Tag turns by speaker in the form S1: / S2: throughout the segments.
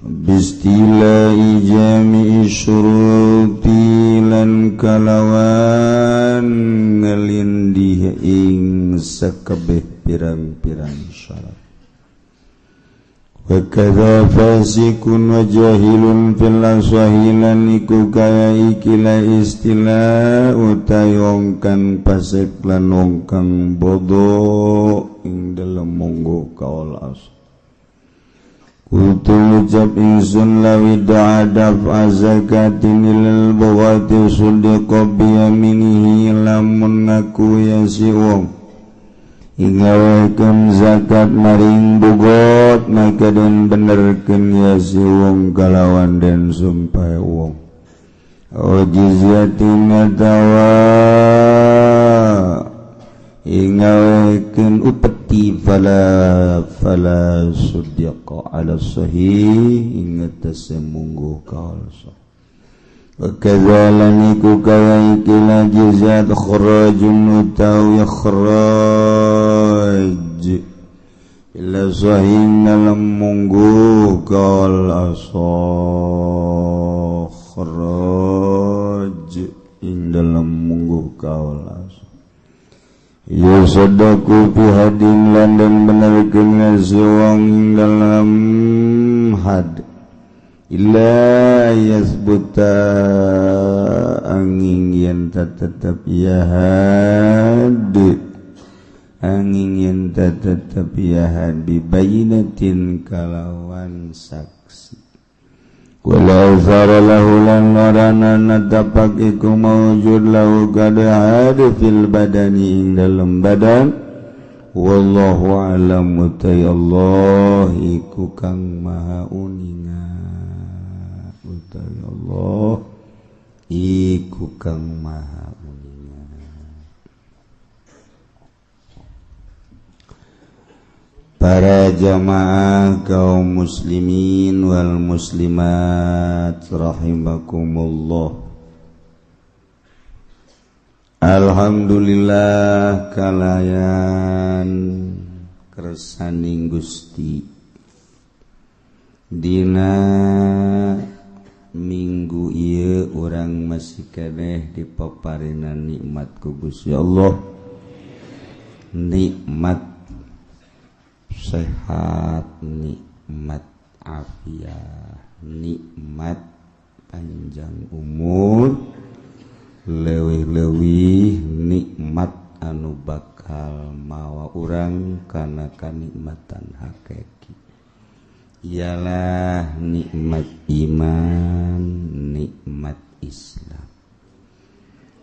S1: Bistila jami'i syuruti lan kalawan ngelindih ing sakabeh pirang-pirang syarat. Wa kadza fasikun wa jahilun fil asahilan iku kaya ikila istilah utawi wong kang fasik lan wong kang bodho ing dalem monggo kaul as. Kultu ucap ingsun lawi da'adaf azakatin ilal bawati sudiqa biyaminihi lamun ngaku ya si wong ingawekeun zakat maring bugot maka den benerkeun ya si wong kalawan den sumpah wong. O jizyatin atawa ingawekeun upeti fala fala sudiqa ala sahih ingatase mungguh kaul sahih. Wa iku kaya ikilah jizat kharajun utawi kharaj ila sahih dalam mungguh kaul asah kharaj ing dalam mungguh kaul asah. Ya sadaku fi hadin lan dan benerkeun si wong ing dalam had illa yasbuta angin yen tetep ya had angin yen tetep ya had bi bayinatin kalawan saksi. Walau zara lahu lan warana natapak iku mawujud lahu kada had fil badani ing dalem badan. Wallahu a'lam utai Allah iku kang maha uninga utawi Allah iku kang maha uninga. Para jamaah kaum muslimin wal muslimat rahimakumullah. Alhamdulillah kalayan kersaning Gusti dina minggu ieu urang masih keneh dipaparinan nikmat ku Gusti Allah, nikmat sehat, nikmat afiat, nikmat panjang umur, leuwih-leuwih nikmat anu bakal mawa urang kana kanikmatan hakiki, ialah nikmat iman, nikmat Islam.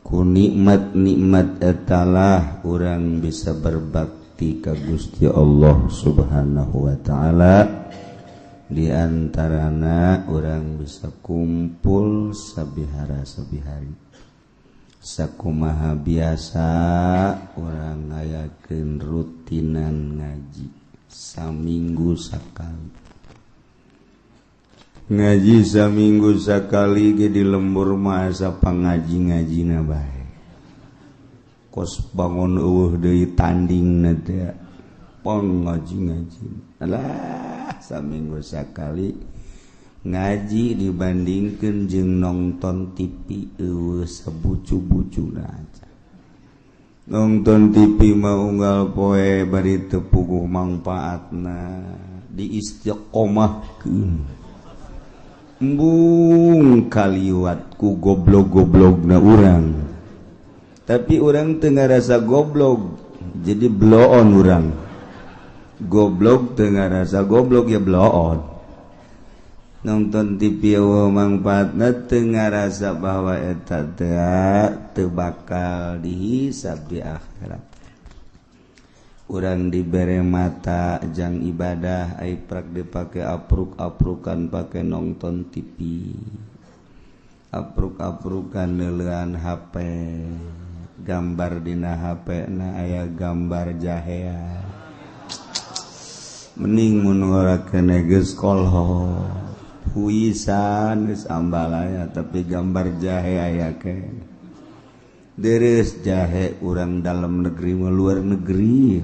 S1: Ku nikmat-nikmat etalah urang bisa berbakti ka Gusti Allah Subhanahu wa ta'ala. Di antarana urang bisa kumpul sabihara sabihari. Sakumaha biasa urang ngayakeun rutinan ngaji saminggu sakali. Ngaji saminggu sakali ge di lembur mah asa pangaji-ngajina bae. Kos bangun eueuh deui tandingna teh pangaji-ngaji. Alah saminggu sakali ngaji dibandingkeun jeung nonton TV eueuh sabucu-bucuna aja. Nonton TV mah unggal poe bari teu puguh mangpaatna, diistiqomahkeun. Embung kaliwat ku goblok-goblokna urang. Tapi urang teu ngarasa goblok, jadi bloon urang. Goblok teu ngarasa goblok ya bloon. Nonton TV eueuh mangpaatna teu ngarasa bahwa eta teh teu bakal dihisab di akhirat. Urang dibere mata jang ibadah ai prak dipake apruk-aprukan pake nonton TV, apruk-aprukan neuleuan HP, gambar dina HP na aya gambar jahea. Mending mun ora kene geus kolho huisan geus ambalaya tapi gambar jahe aya keneh. Deres jahe urang dalam negeri luar negeri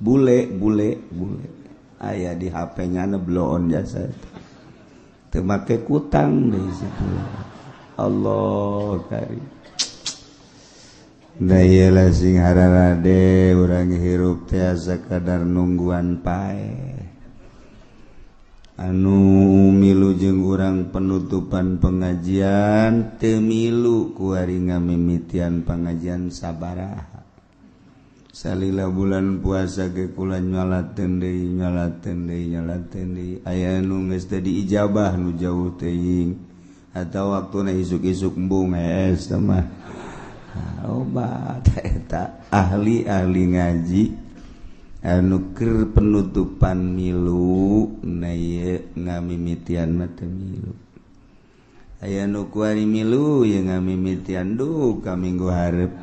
S1: bule bule bule aya di HP-nya na bloon jasa. Teu make kutang deui sabulan. Allah karim. Da ieu lah sing hararade urang hirup teh sakadar nungguan paeh. Anu milu jeung urang penutupan pengajian teu milu kuari ngamimitian pengajian sabaraha. Salila bulan puasa ge kula nyalateun deui nyalateun deui nyalateun deui aya nu geus teu diijabah nu jauh teuing atawa waktuna isuk-isuk embung hees teh mah. Obat eta ahli-ahli ngaji anu keur penutupan milu na ieu ngamimitian mah teu milu. Aya nu kuari milu ye ngamimitian duh ka minggu hareup.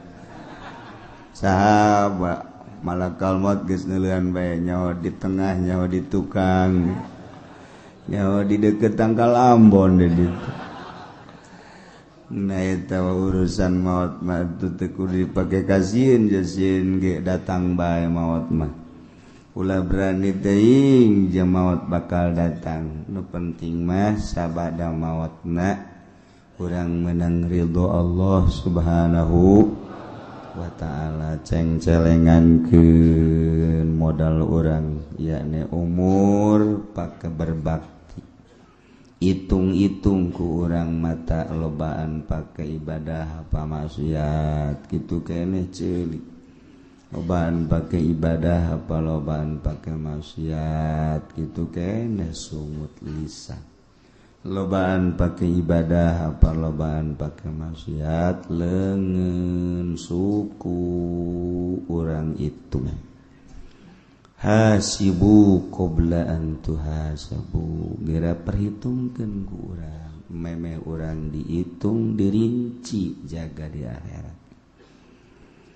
S1: Sahabat malakal maut geus neuleuan bae nyaho di tengah nyaho di tukang nyaho di deukeut tangkal Ambon di ditu. Nah eta urusan maut mah teu kudu dipake kasieun jasieun ge datang bae maut mah. Ulah berani teuing jeung maut bakal datang. Nu penting mah sabada mautna urang menang ridho Allah Subhanahu wa ta'ala. Cengcelengankeun modal urang yakni umur pake berbakti. Hitung-hitung ku urang mata lobaan pake ibadah apa maksiat kitu keneh ceulik. Lobaan pake ibadah apa lobaan pake maksiat kitu keneh sungut lisan. Lobaan pake ibadah apa lobaan pake maksiat leungeun suku urang itu. Hasibu qabla an tuhasabu, geura perhitungkeun ku urang, memeh urang dihitung dirinci jaga di akhirat.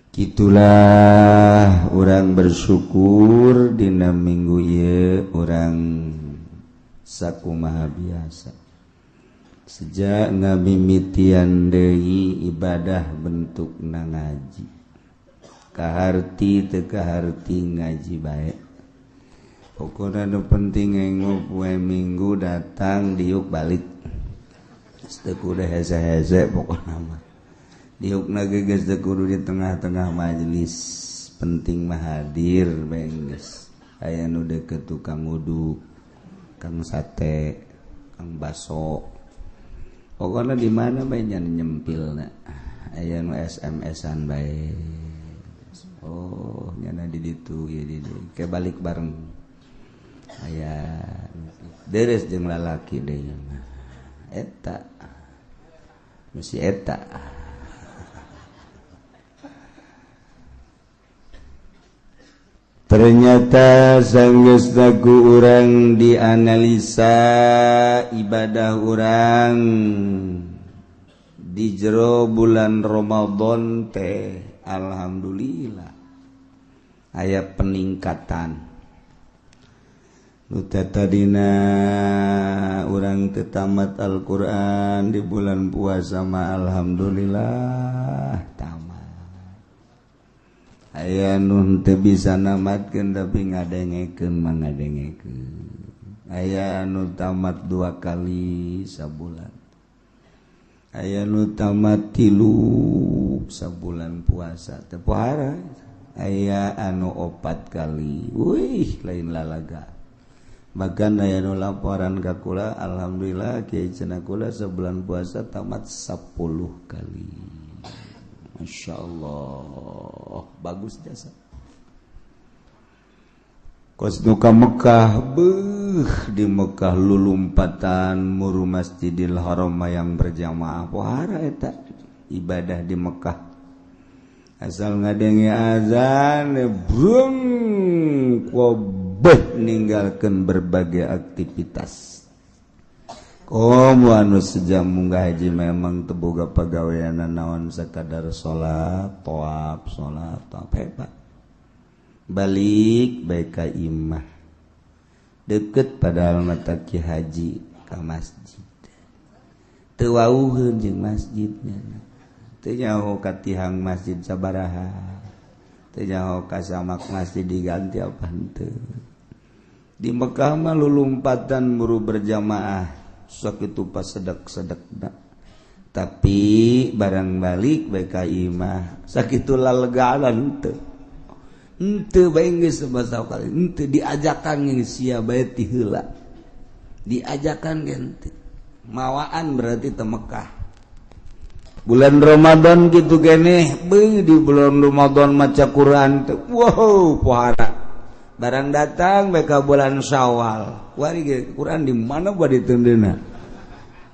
S1: Kitulah urang bersyukur dina minggu ieu urang sakumaha biasa. Sejak ngamimitian deui ibadah bentukna ngaji. Kaharti teu kaharti ngaji bae. Pokona nu penting engok poe minggu datang diuk balik. Teu kudu hese-hese pokona mah. Diukna ge geus teu kudu di tengah-tengah majelis. Penting mah hadir bae geus. Aya nu deukeut tukang wudu, kang sate, kang baso. Pokona di mana bae nya nyempilna. Aya nu SMS-an bae. Oh, nyana di ditu ya di dieu. Ke balik bareng. Aya deres jeung lalaki deui mah. Eta. Mesti eta. Ternyata sanggeus ku urang dianalisa ibadah urang di jero bulan Ramadan teh alhamdulillah aya peningkatan. Nu tadina urang teu tamat Al-Qur'an di bulan puasa mah alhamdulillah tamat. Aya nu teu bisa namatkeun tapi ngadengekeun mah ngadengekeun. Aya anu tamat 2 kali sabulan. Aya nu tamat 3 sabulan puasa teu pohara. Aya anu 4 kali. Wih, lain lalaga. Bahkan aya nu laporan ka kula, alhamdulillah kiai cenah kula sebulan puasa tamat 10 kali. Masya Allah, bagus jasa. Kos nu ka Mekah, beuh di Mekah lulumpatan muru Masjidil Haram yang berjamaah pohara eta ibadah di Mekah. Asal ngadenge azan brung kobeh ninggalkeun berbagai aktivitas. Komo anu sejak munggah haji memang teu boga pagawean naon sakadar salat, tawaf, hebat. Balik bae ka imah. Deket padahal mata ki haji ka masjid. Teu wauheun jeung masjidnya. Teu nyaho ka tihang masjid sabaraha. Teu nyaho ka samak masjid diganti apa henteu. Di Mekah mah lulumpatan buru berjamaah. Sakitu pasedek-sedekna. Tapi barang balik bae ka imah sakitu lalegalan teu. Henteu bae geus sabasa kali henteu diajakan geus sia bae ti heula. Diajakan ge henteu. Mawaan berarti teu Mekah. Bulan Ramadan gitu keneh, beuh di bulan Ramadan maca Quran teh. Wow, pohara. Barang datang bae ka bulan Syawal. Wari ge Quran di mana bade diteundeuna.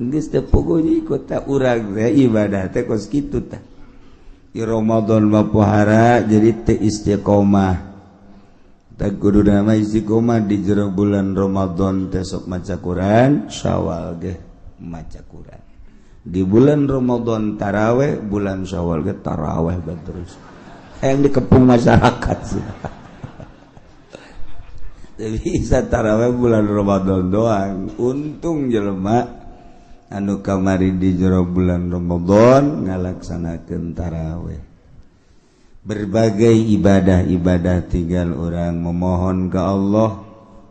S1: Geus teu pogo ikut tah urang teh ibadah teh kos kitu tah. Di Ramadan mah pohara jadi teu istiqomah. Tah kudu mah istiqomah di jero bulan Ramadan teh sok maca Quran, Syawal ge maca Quran. Di bulan Ramadan taraweh, bulan Syawal ge taraweh bae terus. Hayang dikepung masyarakat sih. Teu bisa taraweh bulan Ramadan doang. Untung jelema anu kamari di jero bulan Ramadan ngalaksanakeun taraweh. Berbagai ibadah-ibadah tinggal orang memohon ke Allah,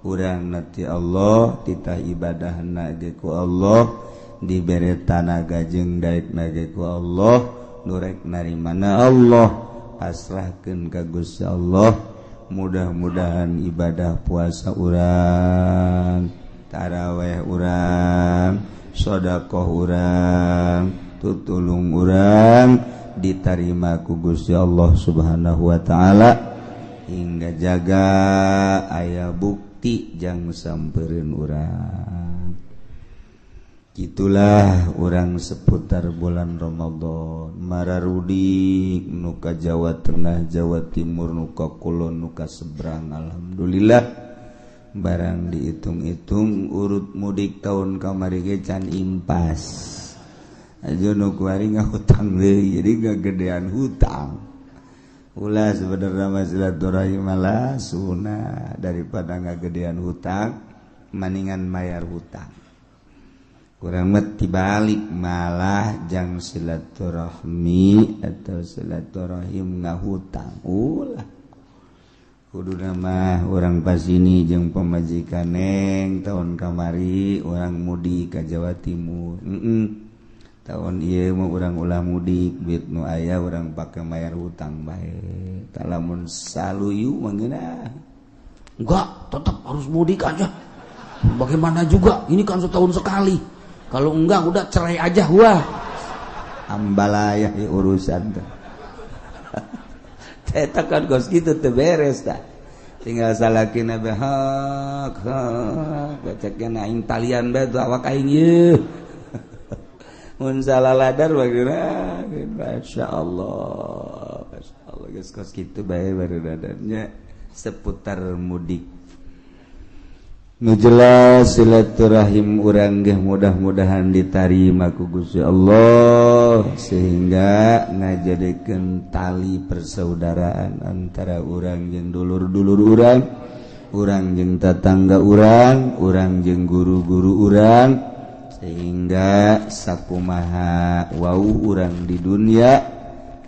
S1: urang nanti Allah titah ibadahna ge ku Allah, dibere tanaga jeung daekna ge ku Allah, nu rek narimana Allah, pasrahkeun ka Gusti Allah. Mudah-mudahan ibadah puasa urang, taraweh urang, sedekah urang, tutulung urang ditarima ku Gusti Allah Subhanahu wa taala hingga jaga aya bukti jang sampereun urang. Itulah urang seputar bulan Ramadan mararudik nu ka Jawa Tengah, Jawa Timur, nu ka Kulon, nu ka seberang. Alhamdulillah barang dihitung-hitung urut mudik tahun kamari ge can impas. Aja nu kuari ngahutang deui jadi ngagedean hutang. Ulah sebenarnya mah silaturahim malah sunah daripada ngagedean hutang maningan mayar hutang. Kurang mah tibalik malah jang silaturahmi atau silaturahim ngahutang. Ulah kudu mah urang pasini jeung pamajikan neng tahun kamari urang mudik ka Jawa Timur. Tahun ieu mah urang ulah mudik duit nu aya urang pake mayar hutang bae. Tah lamun saluyu mah ngeunah.
S2: Enggak, tetap harus mudik aja. Bagaimana juga, ini kan setahun sekali. Kalau enggak udah cerai aja wah.
S1: Ambalayah ya urusan teh. Eta kan kos kitu teu beres tah. Tinggal salakina be hak hak bacakna aing talian bae tuh awak aing ieu. Mun salah ladar bagaimana? Masyaallah. Masyaallah geus kos kitu bae barudadannya seputar mudik. Nu jelas silaturahim urang ge mudah-mudahan ditarima ku Gusti Allah sehingga ngajadikeun tali persaudaraan antara urang jeung dulur-dulur urang, urang jeung tatangga urang, urang jeung guru-guru urang, sehingga sakumaha wau urang di dunia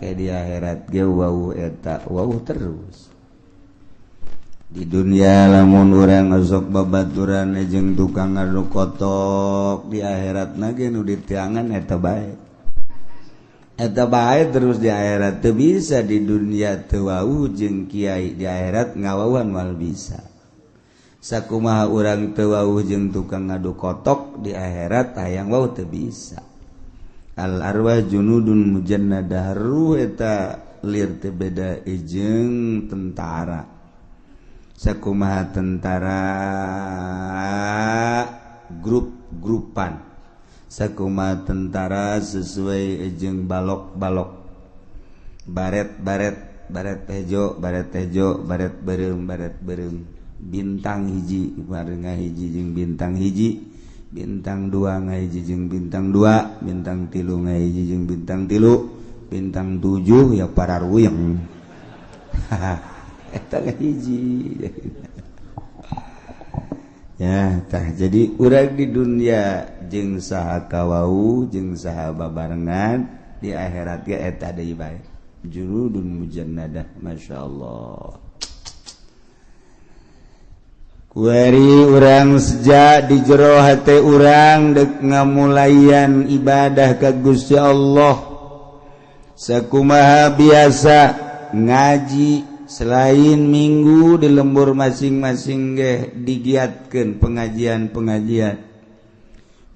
S1: kayak di akhirat ge wau eta wau terus. Di dunia lamun urang osok babaturan jeung tukang ngadu kotok, di akhirat ge nu ditiangan eta bae. Eta bae terus di akhirat teu bisa, di dunia teu wau jeung kiai, di akhirat ngawauan moal bisa. Sakumaha urang teu wau jeung tukang ngadu kotok, di akhirat hayang wau teu bisa. Al arwah junudun mujannadah, ruh eta lir teu beda jeung tentara. Sakumaha tentara grup-grupan, sakumaha tentara sesuai jeung balok-balok, baret-baret, baret hejo, baret hejo, baret beureum, baret beureum, bintang hiji bareng hiji jeung bintang hiji, bintang dua ngahiji jeung bintang dua, bintang tilu ngahiji jeung bintang tilu, bintang tujuh ya para ruyeng. Eta hiji. Ya tah jadi urang di dunia jeung saha kawau jeung saha babarengan, di akhirat ge eta deui bae. Jurudun mujannadah, masyaallah. Kuari urang sejak di jero hate urang dek ngamulayan ibadah ka Gusti Allah. Sakumaha biasa ngaji selain minggu di lembur masing-masing ge digiatkeun pengajian-pengajian.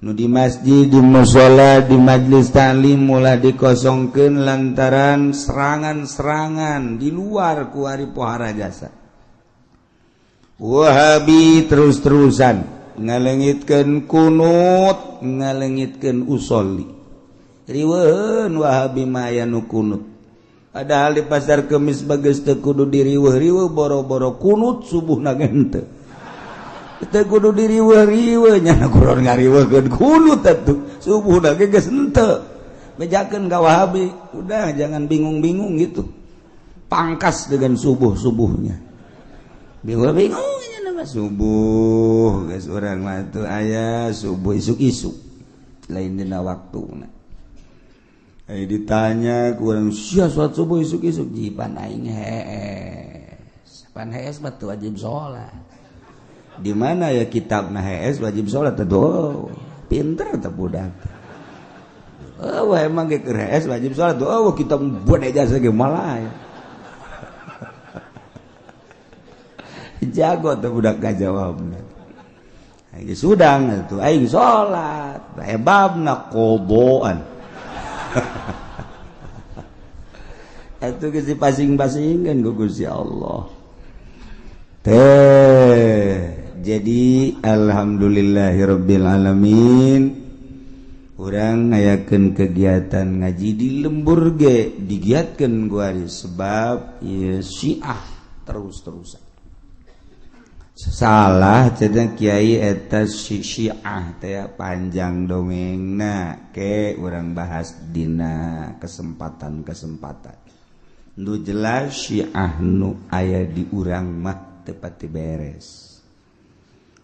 S1: Nu di masjid, di mushola, di majlis taklim mulai dikosongkeun lantaran serangan-serangan di luar kuari pohara jasa. Wahabi terus-terusan ngalengitkeun kunut, ngalengitkeun usolli. Riweuheun Wahabi mah aya nu kunut. Padahal di pasar Kemis bageus teu kudu diriweuh-riweuh boro-boro kunut subuhna ge henteu. Teu kudu diriweuh-riweuh nya kuron ngariweuhkeun kunut atuh subuhna ge geus henteu. Bejakeun ka Wahabi, udah jangan bingung-bingung gitu. Pangkas dengan subuh-subuhnya. Bingung-bingung nya nama subuh geus urang mah atuh aya subuh isuk-isuk lain dina waktuna. Ai ditanya ku urang sia salat subuh isuk-isuk jipan aing hees. Pan hees mah teu wajib salat. Di mana ya kitabna hees wajib salat atuh. Pinter teh budak. Oh emang ge keur hees wajib salat. Oh kitab buat ijazah ge malah. Jago tuh budak gak jawabna. Aing sudang atuh aing salat. Hebabna qodoan. Atuh geus dipasing-pasingkeun ku Gusti Allah. Teh jadi alhamdulillahirabbil alamin urang ngayakeun kegiatan ngaji di lembur ge digiatkeun ku sebab ieu Syiah terus-terusan. Salah cenah kiai eta Syiah teh panjang dongengna ke urang bahas dina kesempatan-kesempatan. Nu jelas Syiah nu aya di urang mah teu pati beres.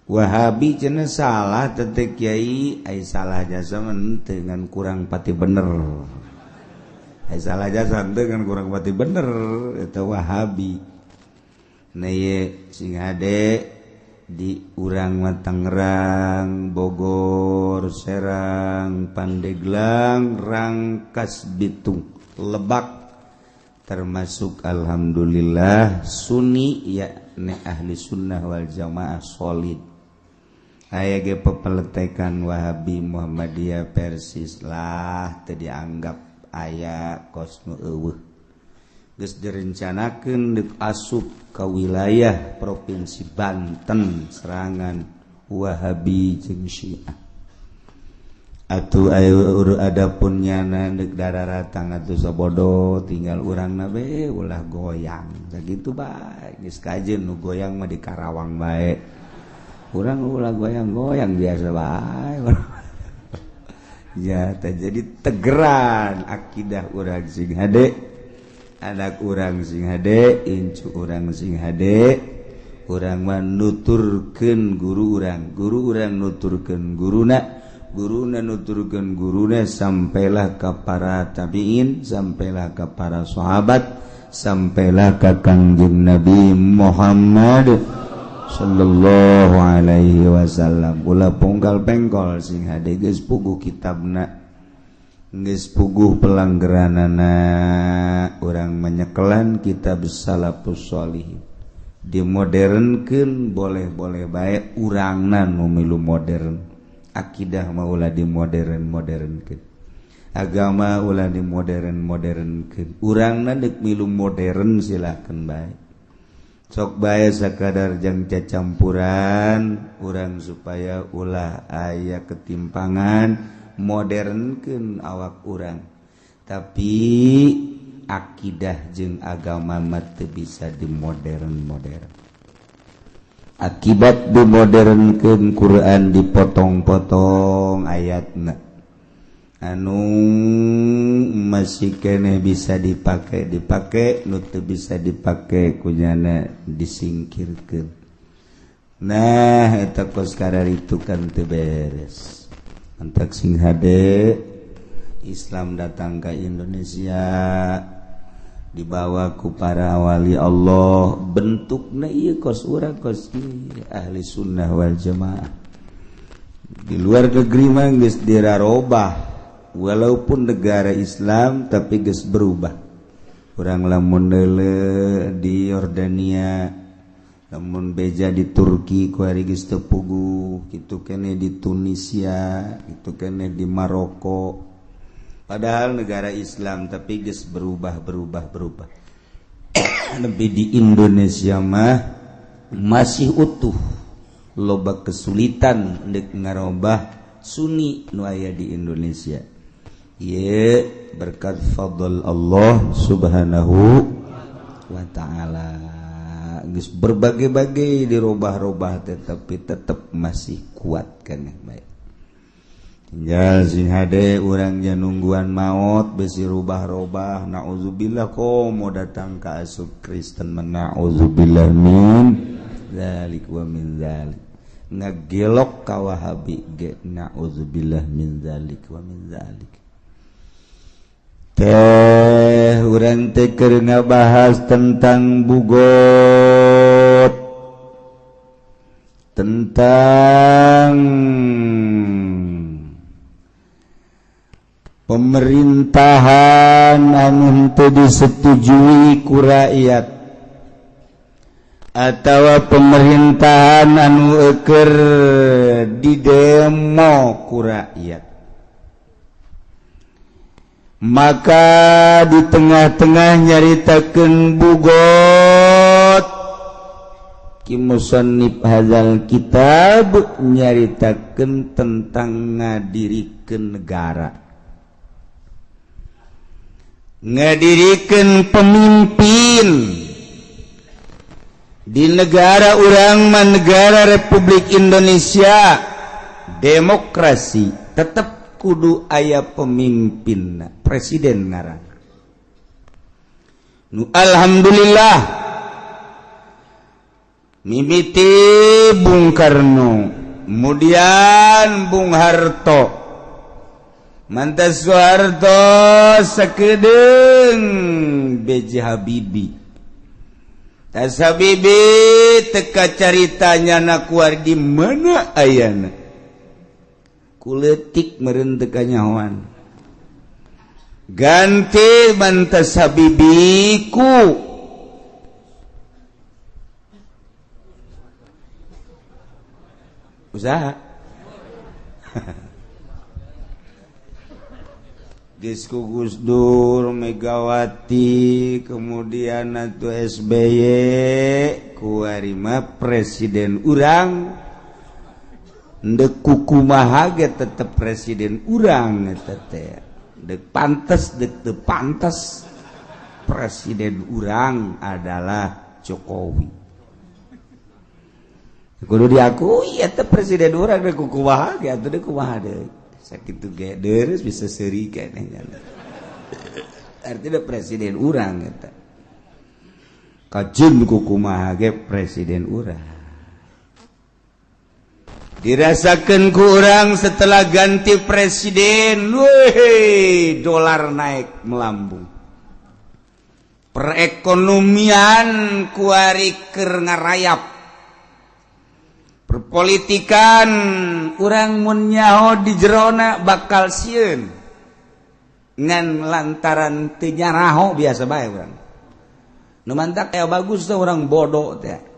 S1: Wahabi cenah salah teh kiai ai salah jasa teu ngan kurang pati bener. Ai salah jasa teu ngan kurang pati bener eta Wahabi. Nah ye sing hade di urang mah Tangerang, Bogor, Serang, Pandeglang, Rangkas Bitung, Lebak termasuk alhamdulillah Sunni yakni ahli sunnah wal jamaah solid. Aya ge pepeletekan Wahabi Muhammadiyah Persis lah teu dianggap aya kos nu eueuh. Geus direncanakeun deuk asup ka wilayah Provinsi Banten serangan Wahabi jeung Syiah. Atuh ayo adapun nyana deuk dararatang atuh sabodo tinggal urangna we ulah goyang. Sakitu bae geus kajeun nu goyang mah di Karawang bae. Urang ulah goyang-goyang biasa bae. Ya teh jadi tegeran akidah urang sing hade. Anak urang sing hade, incu urang sing hade, urang mah nuturkeun guru urang nuturkeun guruna, guruna nuturkeun guruna sampailah ka para tabiin, sampailah ka para sahabat, sampailah ka Kangjeng Nabi Muhammad sallallahu alaihi wasallam. Ulah ponggal pengkol sing hade geus puguh kitabna. Geus puguh pelanggeranana urang menyekelan kitab Salafus Sholihin. Dimodernkeun boleh-boleh bae urangna nu milu modern. Akidah mah ulah dimodern-modernkeun. Agama ulah dimodern-modernkeun. Urangna deuk milu modern silakeun bae. Sok bae sakadar jang cacampuran urang supaya ulah aya ketimpangan. Modernkeun awak urang tapi akidah jeung agama mah teu bisa dimodern-modern. Akibat dimodernkeun Quran dipotong-potong ayatna anu masih keneh bisa dipake dipake, nu teu bisa dipake kunyana disingkirkeun. Nah eta kos kararitu kan teu beres. Antak sing hade Islam datang ke Indonesia Dibawa ku para wali Allah bentukna ieu kos urang kos ieu ahli sunnah wal jamaah. Di luar negeri mah geus dirarobah, walaupun negara Islam tapi geus berubah. Urang lamun deuleu di Yordania, lamun beja di Turki ku ari geus teu puguh, kitu keneh di Tunisia, kitu keneh di Maroko. Padahal negara Islam tapi geus berubah. Lebih di Indonesia mah masih utuh, loba kesulitan deuk ngarobah Sunni nu aya di Indonesia. Ieu berkat fadl Allah Subhanahu wa ta'ala. Geus berbagai-bagai dirobah-robah tetapi tetap masih kuat keneh bae. Tinggal sing hade urang nya nungguan maot besi rubah-robah naudzubillah komo datang ka asup Kristen naudzubillah min dzalik wa min dzalik. Ngagelok ka Wahabi ge naudzubillah min dzalik wa min dzalik. Teh urang teh keur ngabahas tentang bugot, tentang pemerintahan anu henteu disetujui ku rakyat atawa pemerintahan anu eueur didemo ku rakyat. Maka di tengah-tengah nyaritakeun bugot, ki musannif hadzal kitab nyaritakeun tentang ngadirikeun negara, ngadirikeun pemimpin di negara urang mah negara Republik Indonesia demokrasi tetep kudu aya pemimpin presiden ngaran. Nu alhamdulillah mimiti Bung Karno, kemudian Bung Harto, mantas Soeharto sakedeung B.J. Habibie. Tas Habibie teka caritanya na kuar di mana ayana. Kuletik meureun teu kanyahoan. Ganti mantas Habibie ku usaha. Geus ku Gus Dur, Megawati, kemudian atuh SBY, kuari mah presiden urang. Ndek kukumaha ge tetep presiden urang eta teh. Ndek pantes dek teu pantes presiden urang adalah Jokowi. Kudu diakui eta presiden urang dek kukumaha ge atuh dek kumaha deui. Sakitu ge deres bisa seuri keneh nya. Artinya presiden urang eta. Kajeun kukumaha ge presiden urang. Dirasakan kurang setelah ganti presiden, weh, dolar naik melambung. Perekonomian kuari keur ngarayap. Perpolitikan urang mun nyaho di jerona bakal sieun. Ngan lantaran teu nyaraho biasa bae urang. Nu mantak aya bagus teh urang bodoh teh.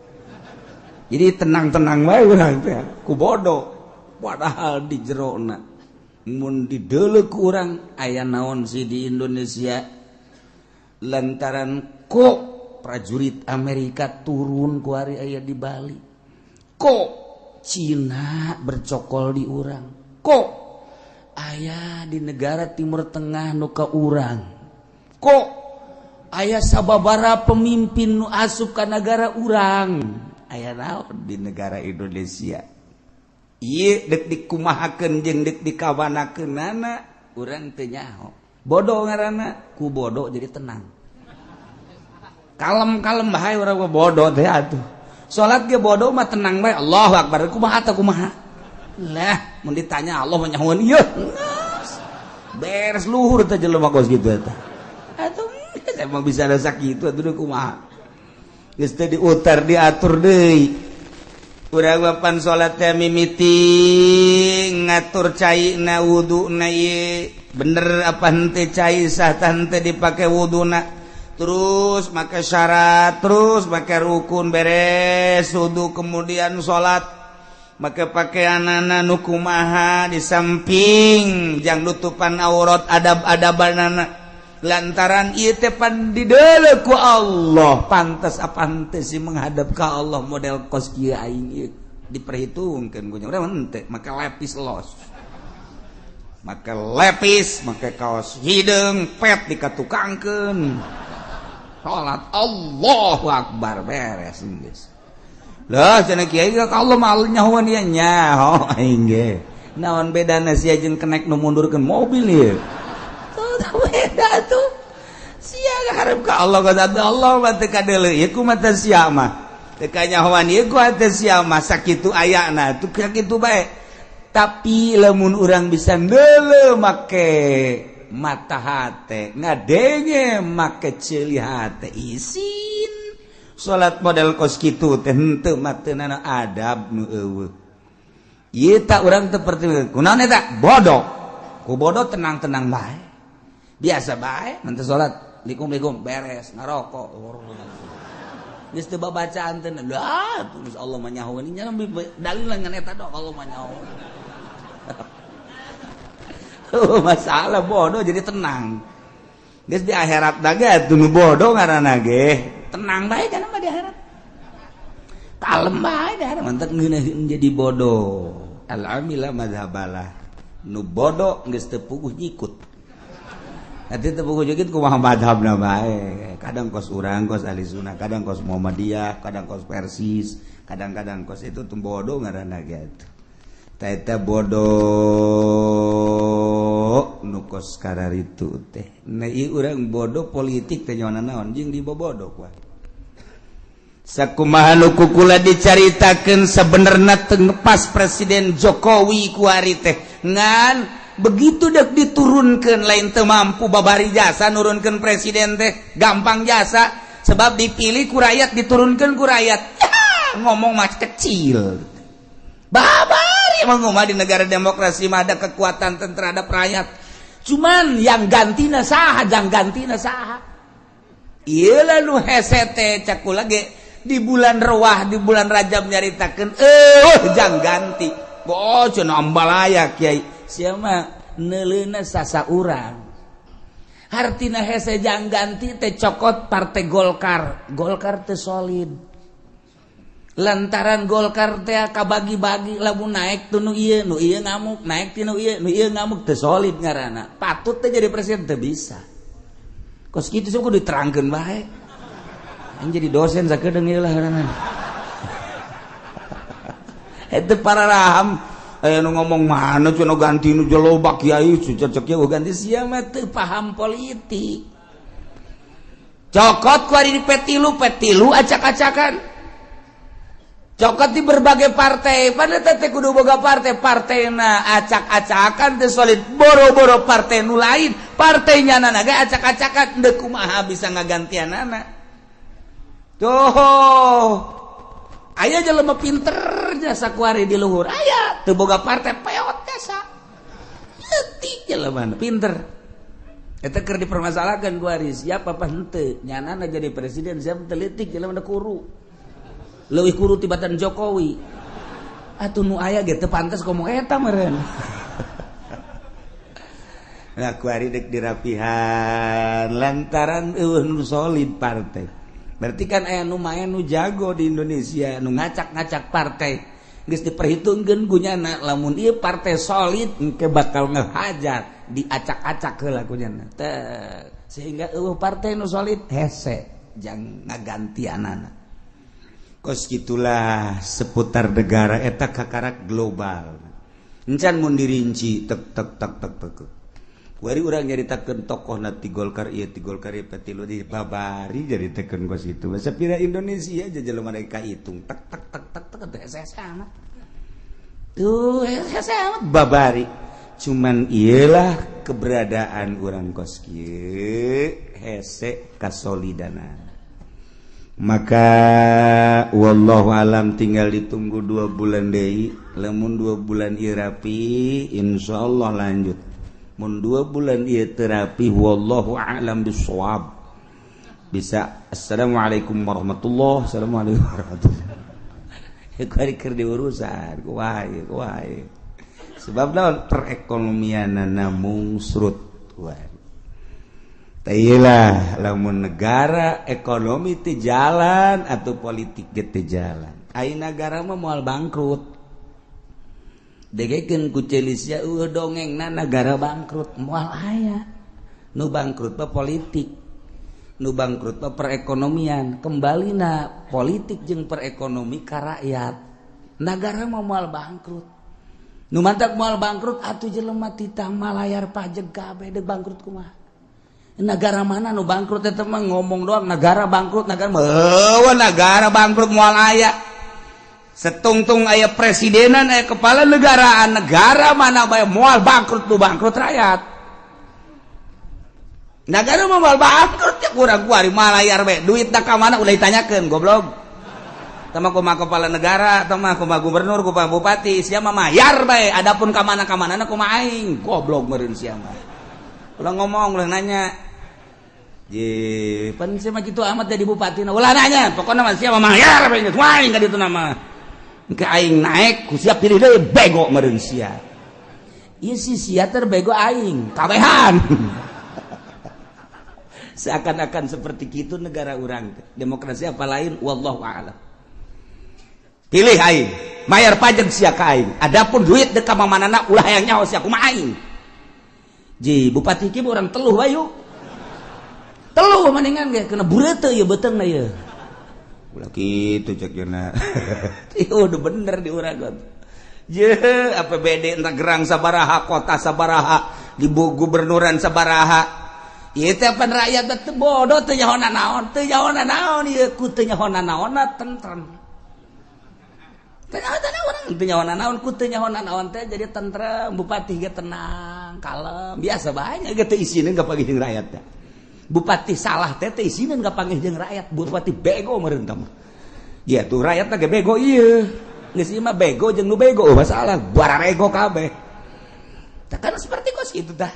S1: Jadi tenang-tenang bae urang teh ku bodoh. Padahal di jerona mun dideuleu ku urang aya naon sih di Indonesia lantaran kok prajurit Amerika turun ku ari aya di Bali. Kok Cina bercokol di urang. Kok aya di negara Timur Tengah nu ka urang. Kok aya sababara pemimpin nu asup ka nagara urang. Aya naon di negara Indonesia. Ieu dek dikumahakeun jeung dek dikawanakeunana urang teu nyaho. Bodoh ngaranna, ku bodoh jadi tenang. Kalem-kalem bae urang mah bodoh teh atuh. Salat ge bodoh mah tenang bae. Allahu akbar. Kumaha teh kumaha? Lah, mun ditanya Allah mah nyahoan ieu. Beres luhur teh jelema kos kitu eta. Atuh Emang bisa ada sakitu atuh kumaha. Geus teu diutar diatur deui. Urang papan salat teh mimiti ngatur caina wuduna ieu bener apa henteu cai sah tah henteu dipake wuduna. Terus make syarat, terus make rukun beres wudu kemudian salat. Make pakaianana nu kumaha di samping jang nutupan aurat adab-adabanana. Lantaran ieu teh pan dideuleu ku Allah, pantas apa henteu sih menghadap ka Allah model kos kieu aing ieu diperhitungkeun ku nya urang henteu make lepis los. Make lepis, make kaos hideung pet dikatukangkeun. Salat Allahu Akbar beres geus. Lah cenah kiai ka Allah mah nyahoan ieu nyaho aing ge. Naon bedana sia jeung kenek nu mundurkeun mobil ieu? Beda tuh. Sia harap ka Allah ka Allah mah teu kadeuleu ieu ku mata sia mah. Teu kanyahoan ieu ku hate sia mah sakitu ayana tuh sakitu bae. Tapi lamun urang bisa neuleuh make mata hate, ngadenge make ceuli hate isin. Salat model kos kitu teh henteu mah teu nana adab nu eueuh. Ieu tak urang teu perti kunaon eta? Bodoh. Ku bodoh tenang-tenang bae. Biasa bae nanti salat likum-likum beres ngarokok. Geus teu babacaan teh lah geus Allah mah nyahoeun nya dalil ngan eta doang Allah mah nyahoeun. Masalah bodoh jadi tenang. Geus di akhirat da ge atuh nu bodoh ngaranna ge tenang bae kana mah di akhirat. Kalem bae di akhirat mantak ngeunaheun jadi bodoh. Al amila mazhabalah. Nu bodoh geus teu puguh nyikut. Nanti teu puguh nyikut kumaha mazhabna bae. Kadang kos urang kos ahli sunnah, kadang kos Muhammadiyah, kadang kos Persis, kadang-kadang kos itu tuh bodoh ngaranna ge atuh. Eta bodoh nu kos kararitu teh. Nah ieu urang bodoh politik teh nyaona naon jeung dibobodoh kuah. Sakumaha nu kukula dicaritakeun sabenerna teu ngepas Presiden Jokowi kuari teh. Ngan begitu dek diturunkeun lain teu mampu babari jasa nurunkeun presiden teh gampang jasa sebab dipilih ku rakyat diturunkeun ku rakyat. Ngomong mah kecil. Babari emang mah di negara demokrasi mah ada kekuatan terhadap rakyat. Cuman yang gantina saha, jang gantina saha. Ieu lah nu hese teh cak kula ge di bulan Rewah, di bulan Rajab nyaritakeun jang ganti. Oh cenah ambalaya kiai. Sia mah neuleuna sasaurang. Hartina hese jang ganti teh cokot partai Golkar. Golkar teh solid. Lantaran Golkar teh kabagi-bagi lamun naik tu nu ieu ngamuk, naik ti nu ieu ngamuk teu solid ngaranna. Patut teh jadi presiden teu bisa. Kos kitu sok kudu diterangkeun bae. Aing jadi dosen sakedeung ieu lah ngaranna. Eta para raham aya nu ngomong mana cenah ganti nu loba kiai cecek kieu ganti sia mah teu paham politik. Cokot ku ari di P3, P3 acak-acakan. Cokot di berbagai partai, pada teh kudu boga partai, partaina acak-acakan teh solid, boro-boro partai nu lain, partainya nana ge acak-acakan, deuk kumaha bisa ngagantianana. Tuh, aya jelema pinter jasa kuari di luhur, aya teu boga partai peot jasa. Leutik jelema pinter. Eta keur dipermasalahkan kuari, siapa apa henteu, nyanana jadi presiden, siapa teu leutik jelema kuru. Leuwih kuru tibatan Jokowi. Atuh nu aya ge teu pantes ngomong eta meureun. Nah kuari deuk dirapihan lantaran eueuh nu solid partai. Berarti kan aya nu maen nu jago di Indonesia nu ngacak-ngacak partai. Geus diperhitungkeun ku nyana lamun ieu partai solid engke bakal ngehajar diacak-acak heula ku nyana. Teh sehingga eueuh partai nu solid hese jang ngagantianana. Kos gitulah seputar negara eta kakarak global. Encan mun dirinci tek tek tek tek tek. Kuari urang nyaritakeun tokohna ti Golkar ieu ti Golkar ieu petilu di babari nyaritakeun kos kitu. Sapira Indonesia aja jelema mereka hitung tek tek tek tek tek teh hese amat. Tuh hese amat babari. Cuman iyalah Keberadaan urang kos kieu hese kasolidana. Maka wallahu alam tinggal ditunggu 2 bulan deui. Lamun 2 bulan ieu rapi insyaallah lanjut. Mun 2 bulan ieu teu rapi wallahu alam bissawab. Bisa assalamualaikum warahmatullahi, assalamualaikum warahmatullahi. Kuari keur diurusan kumaha kumaha. Sebab naon perekonomianana mungsrut kuari. Tailah lamun negara ekonomi teu jalan atau politik ge teu jalan. Ai nagara mah moal bangkrut. Degekeun ku Celisia eueuh dongengna nagara bangkrut moal aya. Nu bangkrut mah politik. Nu bangkrut mah perekonomian. Kembalina politik jeung perekonomi ka rakyat. Nagara mah moal bangkrut. Nu mantak moal bangkrut atuh jelema titah malayar pajeg kabeh deuk bangkrut kumaha. Negara mana nu bangkrut eta mah ngomong doang negara bangkrut, negara meueuh negara bangkrut moal aya. Setungtung aya presidenan aya kepala negaraan, negara mana bae moal bangkrut, nu bangkrut rakyat. Negara mah moal bangkrut ya kurang kuari malayar bae duitna ka mana ulah ditanyakeun goblok. Tah mah kumaha kepala negara, tah mah kumaha gubernur, kumaha bupati, sia mah mayar bae adapun ka mana-ka manana kumaha aing goblok meureun sia mah. Ulah ngomong ulah nanya. Je, pan sia mah kitu amat jadi bupati na ulah nanya, pokona mah sia mah mayar bae geus wae ka ditu nama. Engke aing naek ku sia pilih deui bego meureun sia. Ieu si sia terbego aing, kabehan. Seakan-akan seperti kitu negara urang teh. Demokrasi apa lain wallahu a'lam. Pilih aing, bayar pajak sia ka aing. Adapun duit deuk ka mamanana ulah hayang nyaho sia kumaha aing. Ji, bupati ki urang teluh bae. Teluh mendingan ge kena bureuteuh ieu beuteungna ieu. Ulah kitu cek yeuna. Ieu udah bener di urang got. Je, APBD entah gerang sabaraha, kota sabaraha, di gubernuran sabaraha. Ieu teh pan rakyat teh bodoh teu nyaho naon, teu nyaho naon ieu ku teu nyaho naonna tentrem. Teu nyaho naon, teu nyaho naon ku teu nyaho naon teh jadi tentrem, bupati ge tenang, kalem, biasa bae ge teu isineun ka panggih jeung rakyat teh. Bupati salah teh teu isineun ka panggih jeung rakyat, bupati bego meureun tah mah. Ya tuh rakyat teh ge bego ieu. Geus ieu mah bego jeung nu bego masalah bararego kabeh. Tah kan seperti kos kitu tah.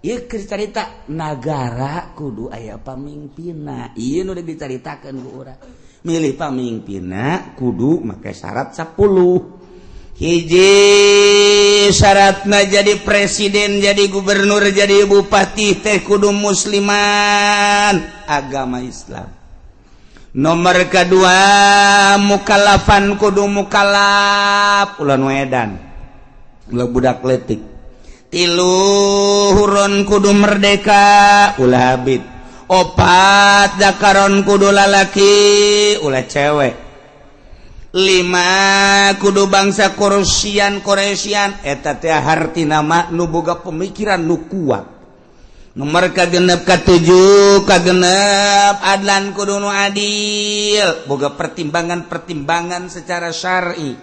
S1: Ieu keur carita nagara kudu aya pamimpinna. Ieu nu dicaritakeun ku urang. Milih pamimpinna kudu make syarat 10. Hiji syaratna jadi presiden, jadi gubernur, jadi bupati teh kudu musliman, agama Islam. Nomor kedua mukallafan kudu mukallaf, ulah nu edan, ulah budak leutik. Tilu huron kudu merdeka, ulah habib. Opat dakaron kudu lalaki, ulah cewek. 5 kudu bangsa Quraisyan Quraisyan eta teh hartina mah nu boga pemikiran nu kuat. Nomor kagenep katujuh kagenep adlan kudu nu adil, boga pertimbangan-pertimbangan secara syar'i.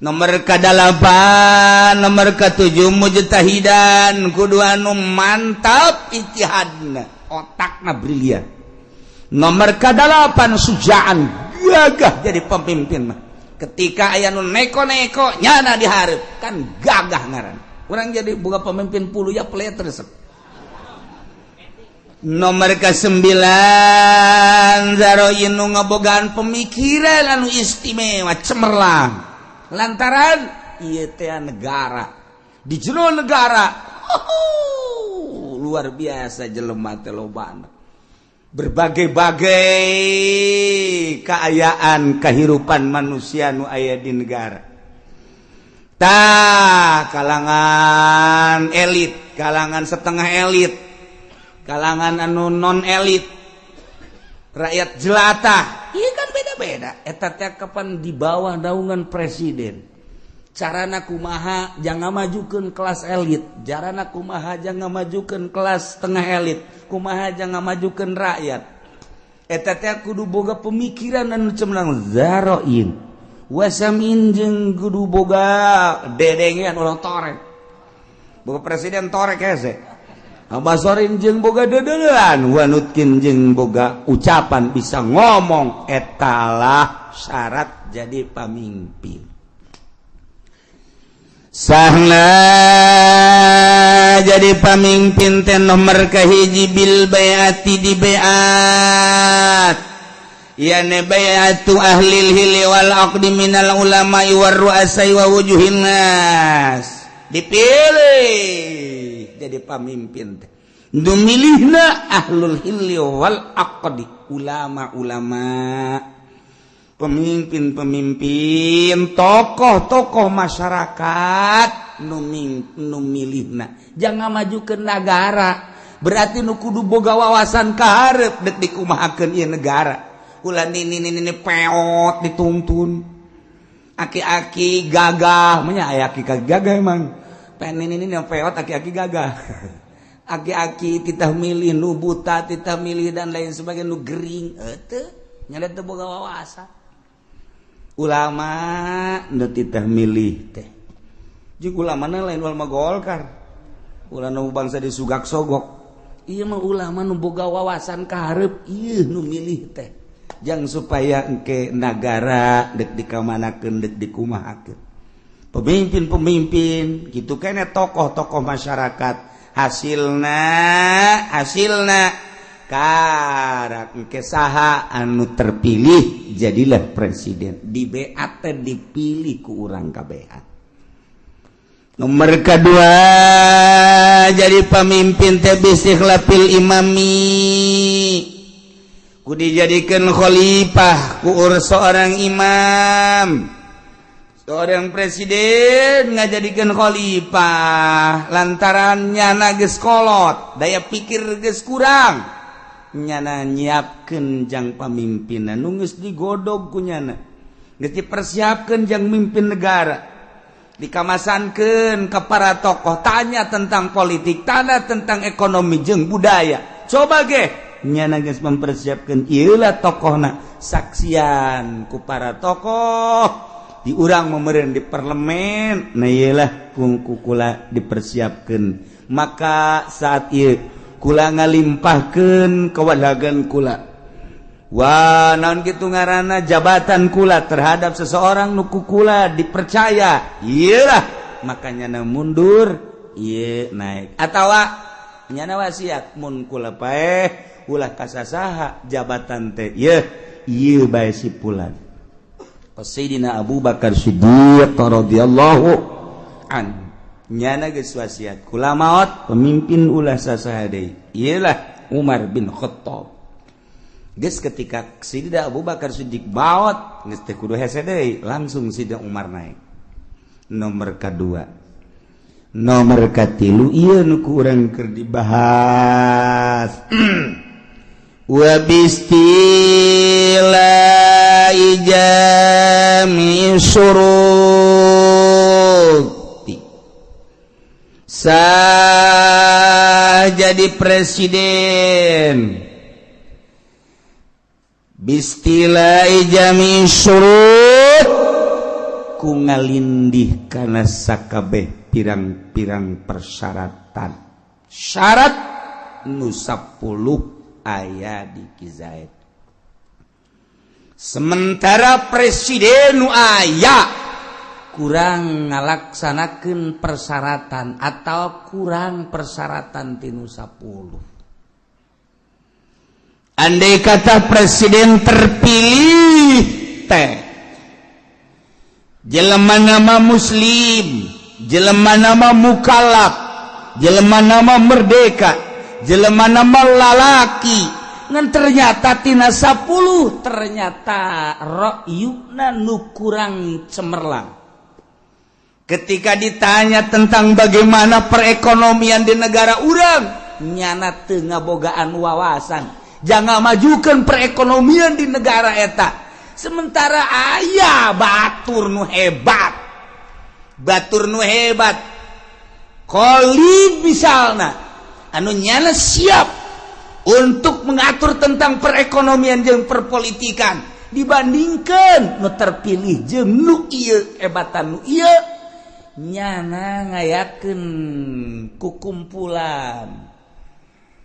S1: Nomor kadalapan, nomor katujuh mujtahidan kudu anu mantap ijtihadna, otakna brilian. Nomor kadalapan sujaan, gagah jadi pemimpin mah. Ketika aya nu neko-neko nyana dihareup kan gagah ngaran. Urang jadi boga pemimpin puluh ya pelet resep. Nomor ke-9 zaroin nu ngabogaan pemikiran anu istimewa cemerlang. Lantaran ieu teh negara. Di jero negara luar biasa jelema teh lobana. Berbagai-bagai keayaan kehidupan manusia nu aya di negara. Tah kalangan elit, kalangan setengah elit, kalangan anu non elit, rakyat jelata, iya kan beda-beda. Eta teh kapan di bawah naungan presiden. Carana kumaha jangan majukeun kelas elit, carana kumaha jangan majukeun kelas setengah elit, kumaha jangan majukeun rakyat. Eta teh kudu boga pemikiran anu cemerlang zaroin. Wasamin jeung kudu boga dedengean ulah torek. Boga presiden torek hese. Basorin jeung boga dedeulean, wanutkin jeung boga ucapan bisa ngomong, etalah syarat jadi pamimpin. Sahna jadi pamimpin teh nomor kahiji bil baiati di baiat. Yani baiatu ahlil hili wal aqdi minal ulama'i war ru'asai wa wujuhin nas. Dipilih jadi pamimpin teh. Nu milihna ahlul hilli wal aqdi, ulama-ulama, pemimpin-pemimpin, tokoh-tokoh masyarakat nu milihna. Jangan maju ke negara, berarti nu kudu boga wawasan ka hareup dek dikumahakeun ieu negara. Ulah nini peot dituntun. Aki-aki gagah, menya aya aki gagah emang. Pengen nini peot aki-aki gagah. Aki-aki titah milih nu buta, titah milih dan lain sebagainya nu gering, teu nya teu boga wawasan. Ulama nu titah milih teh. Jeung ulama na lain ulama Golkar. Ulah nu bangsa disugak sogok. Ieu mah ulama nu boga wawasan ka hareup ieu nu milih teh. Jang supaya engke nagara dek dikamanakeun dek dikumahakeun. Pemimpin-pemimpin gitu kene tokoh-tokoh masyarakat hasilna karak engke saha anu terpilih jadilah presiden. Di BAT dipilih ku urang kabehan. Nomor kedua jadi pemimpin teh bistikhlafil imami. Ku dijadikan khalifah ku seorang imam. Seorang presiden ngajadikan khalifah lantaran nyana geus kolot, daya pikir geus kurang. Nyana nyiapkeun jang pamimpinan nu geus digodog ku nyana. Geus dipersiapkeun jang mimpin negara. Dikamasankeun ke para tokoh, tanya tentang politik, tanya tentang ekonomi jeung budaya. Coba ge nyana geus mempersiapkeun ieu lah tokohna, saksian ku para tokoh diurang memeureun di parlemen, nah ieu lah ku kula dipersiapkeun. Maka saat ieu kula ngalimpahkeun kewalagan kula. Wah, naon kitu ngaranna jabatan kula terhadap seseorang nu ku kula dipercaya. Ieu lah maka nyana mundur, ieu naik. Atawa nyana wasiat mun kula paeh ulah kasasaha jabatan teh ieu ieu bae si pulan. Sayyidina Abu Bakar Siddiq radhiyallahu an nyana geus wasiat kula maot pemimpin ulah sasaha deui, ieu lah Umar bin Khattab. Geus ketika Sayyidina Abu Bakar Siddiq maot geus teh kudu hese deui, langsung Sayyidina Umar naik. Nomor kadua, nomor katilu ieu nu ku urang keur dibahas. Wa bistila ijami suruti. Sah jadi presiden bistila ijami surut ku ngalindih kana sakabeh pirang-pirang persyaratan. Syarat nu 10 aya di Kizaid. Sementara presiden nu aya kurang ngalaksanakeun persyaratan atau kurang persyaratan tinu 10. Andai kata presiden terpilih teh jelema nama muslim, jelema nama mukallaf, jelema nama merdeka, jelema nama lalaki, ngan ternyata tina 10 ternyata ra'yuna nu kurang cemerlang. Ketika ditanya tentang bagaimana perekonomian di negara urang, nyana teu ngabogaan wawasan. Jangan majukan perekonomian di negara eta. Sementara aya batur nu hebat. Batur nu hebat. Khalid misalna anu nyana siap untuk mengatur tentang perekonomian jeung perpolitikan dibandingkan nu terpilih jeung nu ieu hebatan nu ieu. Nyana ngayakeun kukumpulan.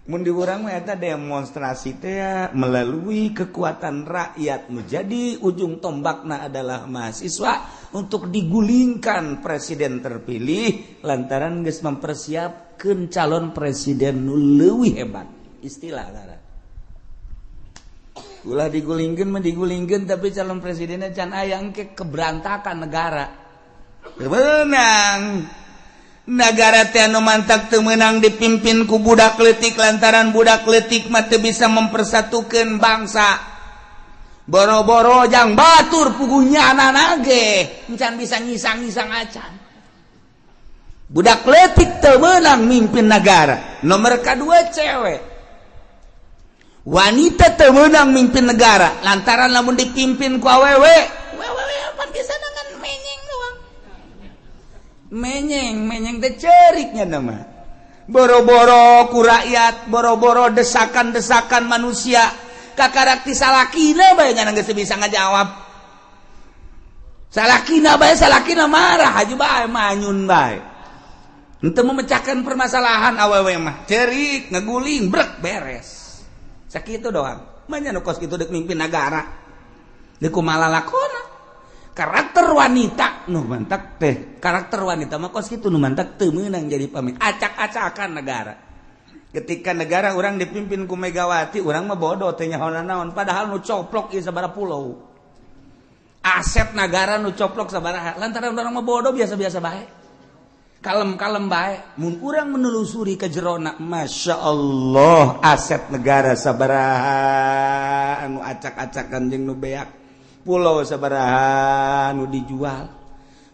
S1: Mun di urang mah eta demonstrasi teh melalui kekuatan rakyat menjadi ujung tombakna adalah mahasiswa untuk digulingkan presiden terpilih lantaran geus mempersiapkeun calon presiden nu leuwih hebat. Istilah ngaran. Ulah digulingkeun mah digulingkeun tapi calon presidennya can aya engke keberantakan negara. Beunang. Negara teh anu mantak teu meunang dipimpin ku budak leutik lantaran budak leutik mah teu bisa mempersatukeun bangsa. Boro-boro jang batur puguh nyana ge encan bisa ngisang-ngisang acan. Budak leutik teu meunang mimpin negara. Nomor kadua cewek. Wanita teu meunang mimpin negara lantaran lamun dipimpin ku awewe, wewe pan bisa dengan menyeng doang. Menyeng, menyeng teh ceriknya nama. Boro-boro ku rakyat, boro-boro desakan-desakan manusia, kakarak ti salakina bae nya geus bisa ngajawab. Salakina bae salakina marah haji bae manyun bae. Henteu memecahkan permasalahan awewe mah, cerik, ngeguling, brek beres. Sakitu doang. Manya nu kos kitu deuk mimpin nagara. Deuk kumaha lalakona. Karakter wanita nu mantak teh, karakter wanita mah kos kitu nu mantak teu meunang jadi pamimpin. Acak-acakan negara. Ketika negara urang dipimpin ku Megawati, urang mah bodoh teh nyaho naon, padahal nu coplok ieu sabaraha pulau. Aset negara nu coplok sabaraha. Lantaran urang mah bodoh biasa-biasa bae. Kalem-kalem bae. Mun urang menelusuri ke jerona, Masya Allah, aset negara sabaraha anu acak-acakan jeung nu beak. Pulau sabaraha nu dijual.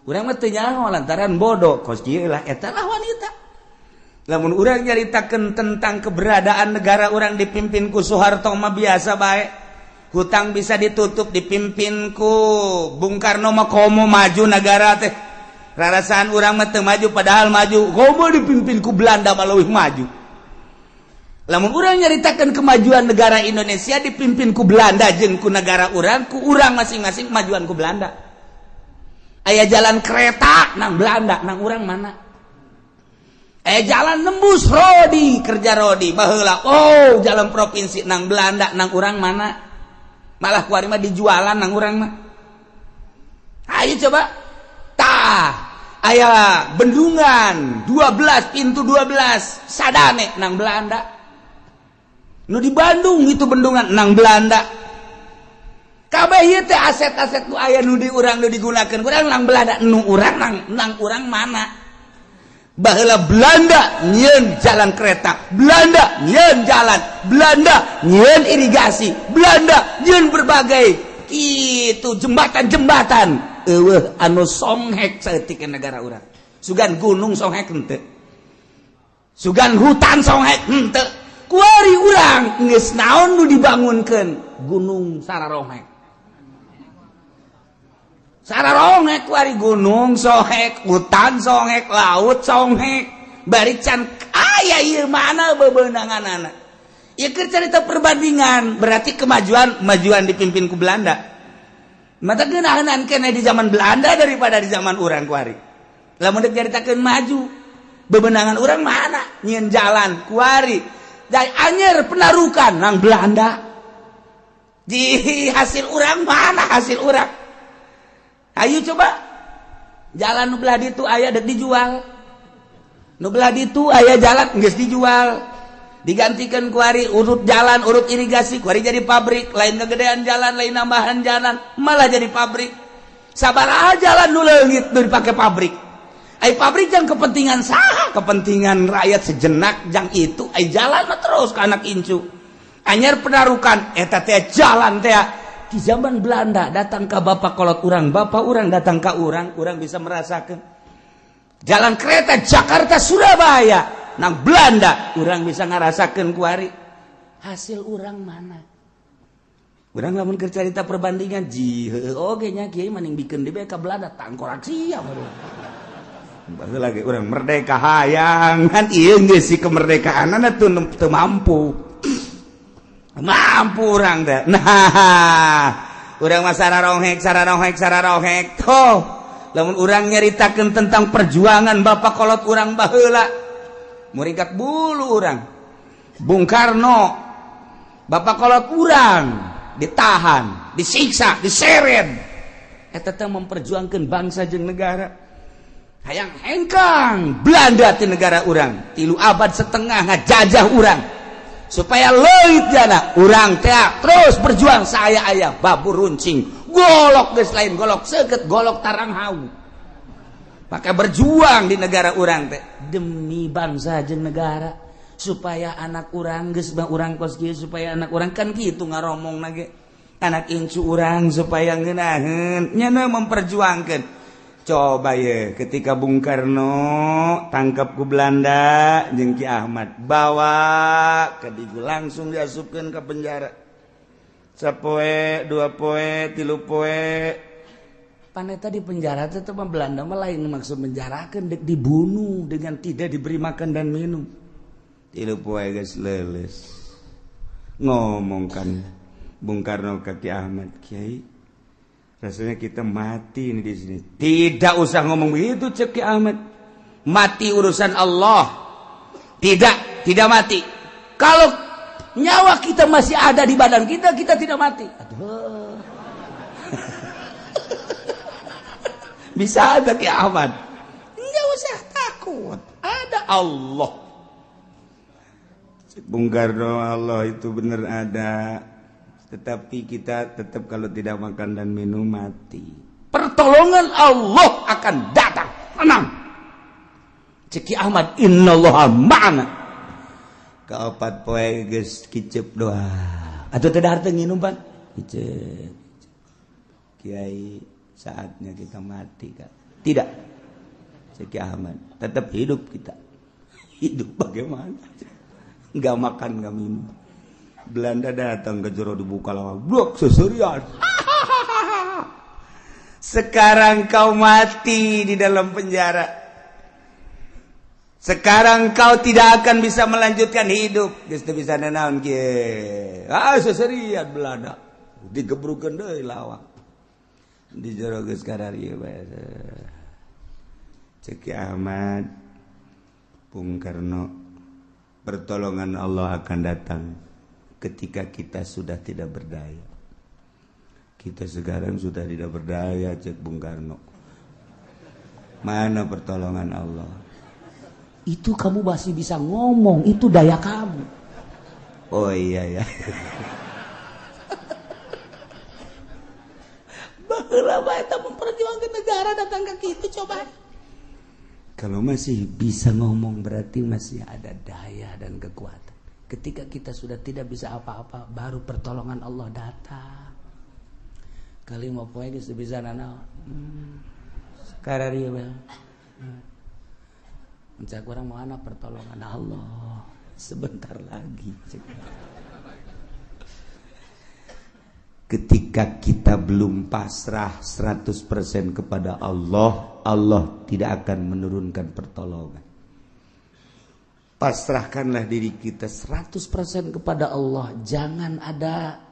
S1: Urang mah teu nyaho lantaran bodoh. Kos kieu lah eta lah wanita. Lamun urang nyaritakeun tentang keberadaan negara urang dipimpin ku Soeharto mah biasa bae. Hutang bisa ditutup dipimpin ku Bung Karno mah komo maju negara teh. Rarasaan urang mah teu maju padahal maju. Komo dipimpin ku Belanda mah leuwih maju. Lamun urang nyaritakeun kemajuan negara Indonesia dipimpin ku Belanda jeung ku negara urang, ku urang masing-masing kemajuan ku Belanda. Aya jalan kereta nang Belanda, nang urang mana? Aya jalan nembus Rodi, kerja Rodi baheula. Oh, jalan provinsi nang Belanda, nang urang mana? Malah kuari mah dijualan nang urang mah. Ayo coba. Tah, aya bendungan 12 pintu 12 sadane nang Belanda. Nu di Bandung itu bendungan nang Belanda. Kabeh ieu teh aset-aset nu aya nu di urang nu digunakeun urang nang Belanda, nu urang nang urang mana? Baheula Belanda nyieun jalan kereta, Belanda nyieun jalan, Belanda nyieun irigasi, Belanda nyieun berbagai kitu jembatan-jembatan. Eueuh anu songhek saeutik negara urang. Sugan gunung songhek henteu. Sugan hutan songhek henteu. Kuari urang geus naon nu dibangunkeun gunung sararonghek. Sararonghek kuari gunung songhek, hutan songhek, laut songhek. Bari can aya ieu mana bebeunanganana. Ieu keur carita perbandingan, berarti kemajuan majuan dipimpin ku Belanda. Mata geunahan keneh di zaman Belanda daripada di zaman urang kuari. Lamun deuk nyaritakeun maju, bebenangan urang mana? Nyieun jalan kuari. Dari anyer penarukan nang Belanda. Di hasil urang mana hasil urang? Ayo coba. Jalan nu belah ditu aya deuk dijual. Nu belah ditu aya jalan geus dijual. Digantikan kuari urut jalan, urut irigasi, kuari jadi pabrik, lain kegedean jalan, lain nambahan jalan, malah jadi pabrik. Sabaraha jalan nu leungit nu dipake pabrik. Ai pabrik jang kepentingan saha, kepentingan rakyat sejenak jang itu, ai jalan mah terus ke anak incu. Anyar penarukan eta teh jalan teh di zaman Belanda datang ke bapak kolot urang, bapak urang datang ke urang, urang bisa merasakan. Jalan kereta Jakarta Surabaya nang Belanda, urang bisa ngarasakeun kuari. Hasil urang mana? Urang lamun keur carita perbandingan ji heueuh oge nya kiai maning bikeun deui ka Belanda tangkorak sia baru. Baheula lagi urang merdeka hayang kan ieu geus si kemerdekaanana teu mampu. Mampu urang teh. Nah, urang mah sararonghek sararonghek sararonghek. Tuh, Lamun urang nyaritakeun tentang perjuangan bapak kolot urang baheula, muringkak bulu urang. Bung Karno, bapak kolot urang ditahan, disiksa, diseret. Eta teh memperjuangkeun bangsa jeung negara. Hayang hengkang Belanda ti negara urang, 3,5 abad ngajajah urang. Supaya leuit jana urang teh terus berjuang saya ayah babur runcing. Golok geus lain golok seukeut golok tarang hau. Maka berjuang di negara urang teh demi bangsa jeung negara supaya anak urang geus urang kos kieu supaya anak urang kan kitu ngaromongna ge. Anak incu urang supaya ngeunaheun nyana memperjuangkeun. Coba ye ketika Bung Karno tangkap ku Belanda jeung Ki Ahmad bawa ke Digu langsung diasupkeun ke penjara. Sapoe, 2 poe, 3 poe.
S2: Paneta di penjara teh mah Belanda mah lain maksud menjarakeun dek dibunuh dengan tidak diberi makan dan minum.
S1: 3 poe geus leuleus. Ngomong kan Bung Karno ke Ki Ahmad, Kiai, rasanya kita mati ini di sini. Tidak usah ngomong begitu cek Ki Ahmad. Mati urusan Allah. Tidak, tidak mati.
S2: Kalau nyawa kita masih ada di badan kita, kita tidak mati. Aduh.
S1: Bisa ada Ki Ahmad. Enggak usah takut. Ada Allah. Bung Karno, Allah itu benar ada. Tetapi kita tetap kalau tidak makan dan minum mati.
S2: Pertolongan Allah akan datang. Tenang. Cek Ki Ahmad, innallaha ma'ana.
S1: Kaopat poe geus kicep doa. Atau tidak harta nginum pan? Kicep. Kiai, saatnya kita mati kak. Tidak. Cek Ki Ahmad, tetap hidup kita. Hidup bagaimana? Enggak makan, enggak minum. Belanda datang ke jero dibuka lawang. Blok seserian. Sekarang kau mati di dalam penjara. Sekarang kau tidak akan bisa melanjutkan hidup. Geus teu bisa nanaon kieu. Ah seserian Belanda. Digebrukeun deui lawang. Di jero geus kararieu bae. Cek Ki Ahmad, Bung Karno, pertolongan Allah akan datang ketika kita sudah tidak berdaya. Kita sekarang sudah tidak berdaya, cek Bung Karno. Mana pertolongan Allah?
S2: Itu kamu masih bisa ngomong, itu daya kamu.
S1: Oh iya ya.
S2: Baheula bae eta memperjuangkan negara datang ke kitu coba.
S1: Kalau masih bisa ngomong berarti masih ada daya dan kekuatan.
S2: Ketika kita sudah tidak bisa apa-apa, baru pertolongan Allah datang. Kali mau poe geus bisa nanaon. Kararieu bae. Mencak orang mau anak pertolongan Allah sebentar lagi.
S1: Ketika kita belum pasrah 100% kepada Allah, Allah tidak akan menurunkan pertolongan. Pasrahkanlah diri kita
S2: 100% kepada Allah. Jangan ada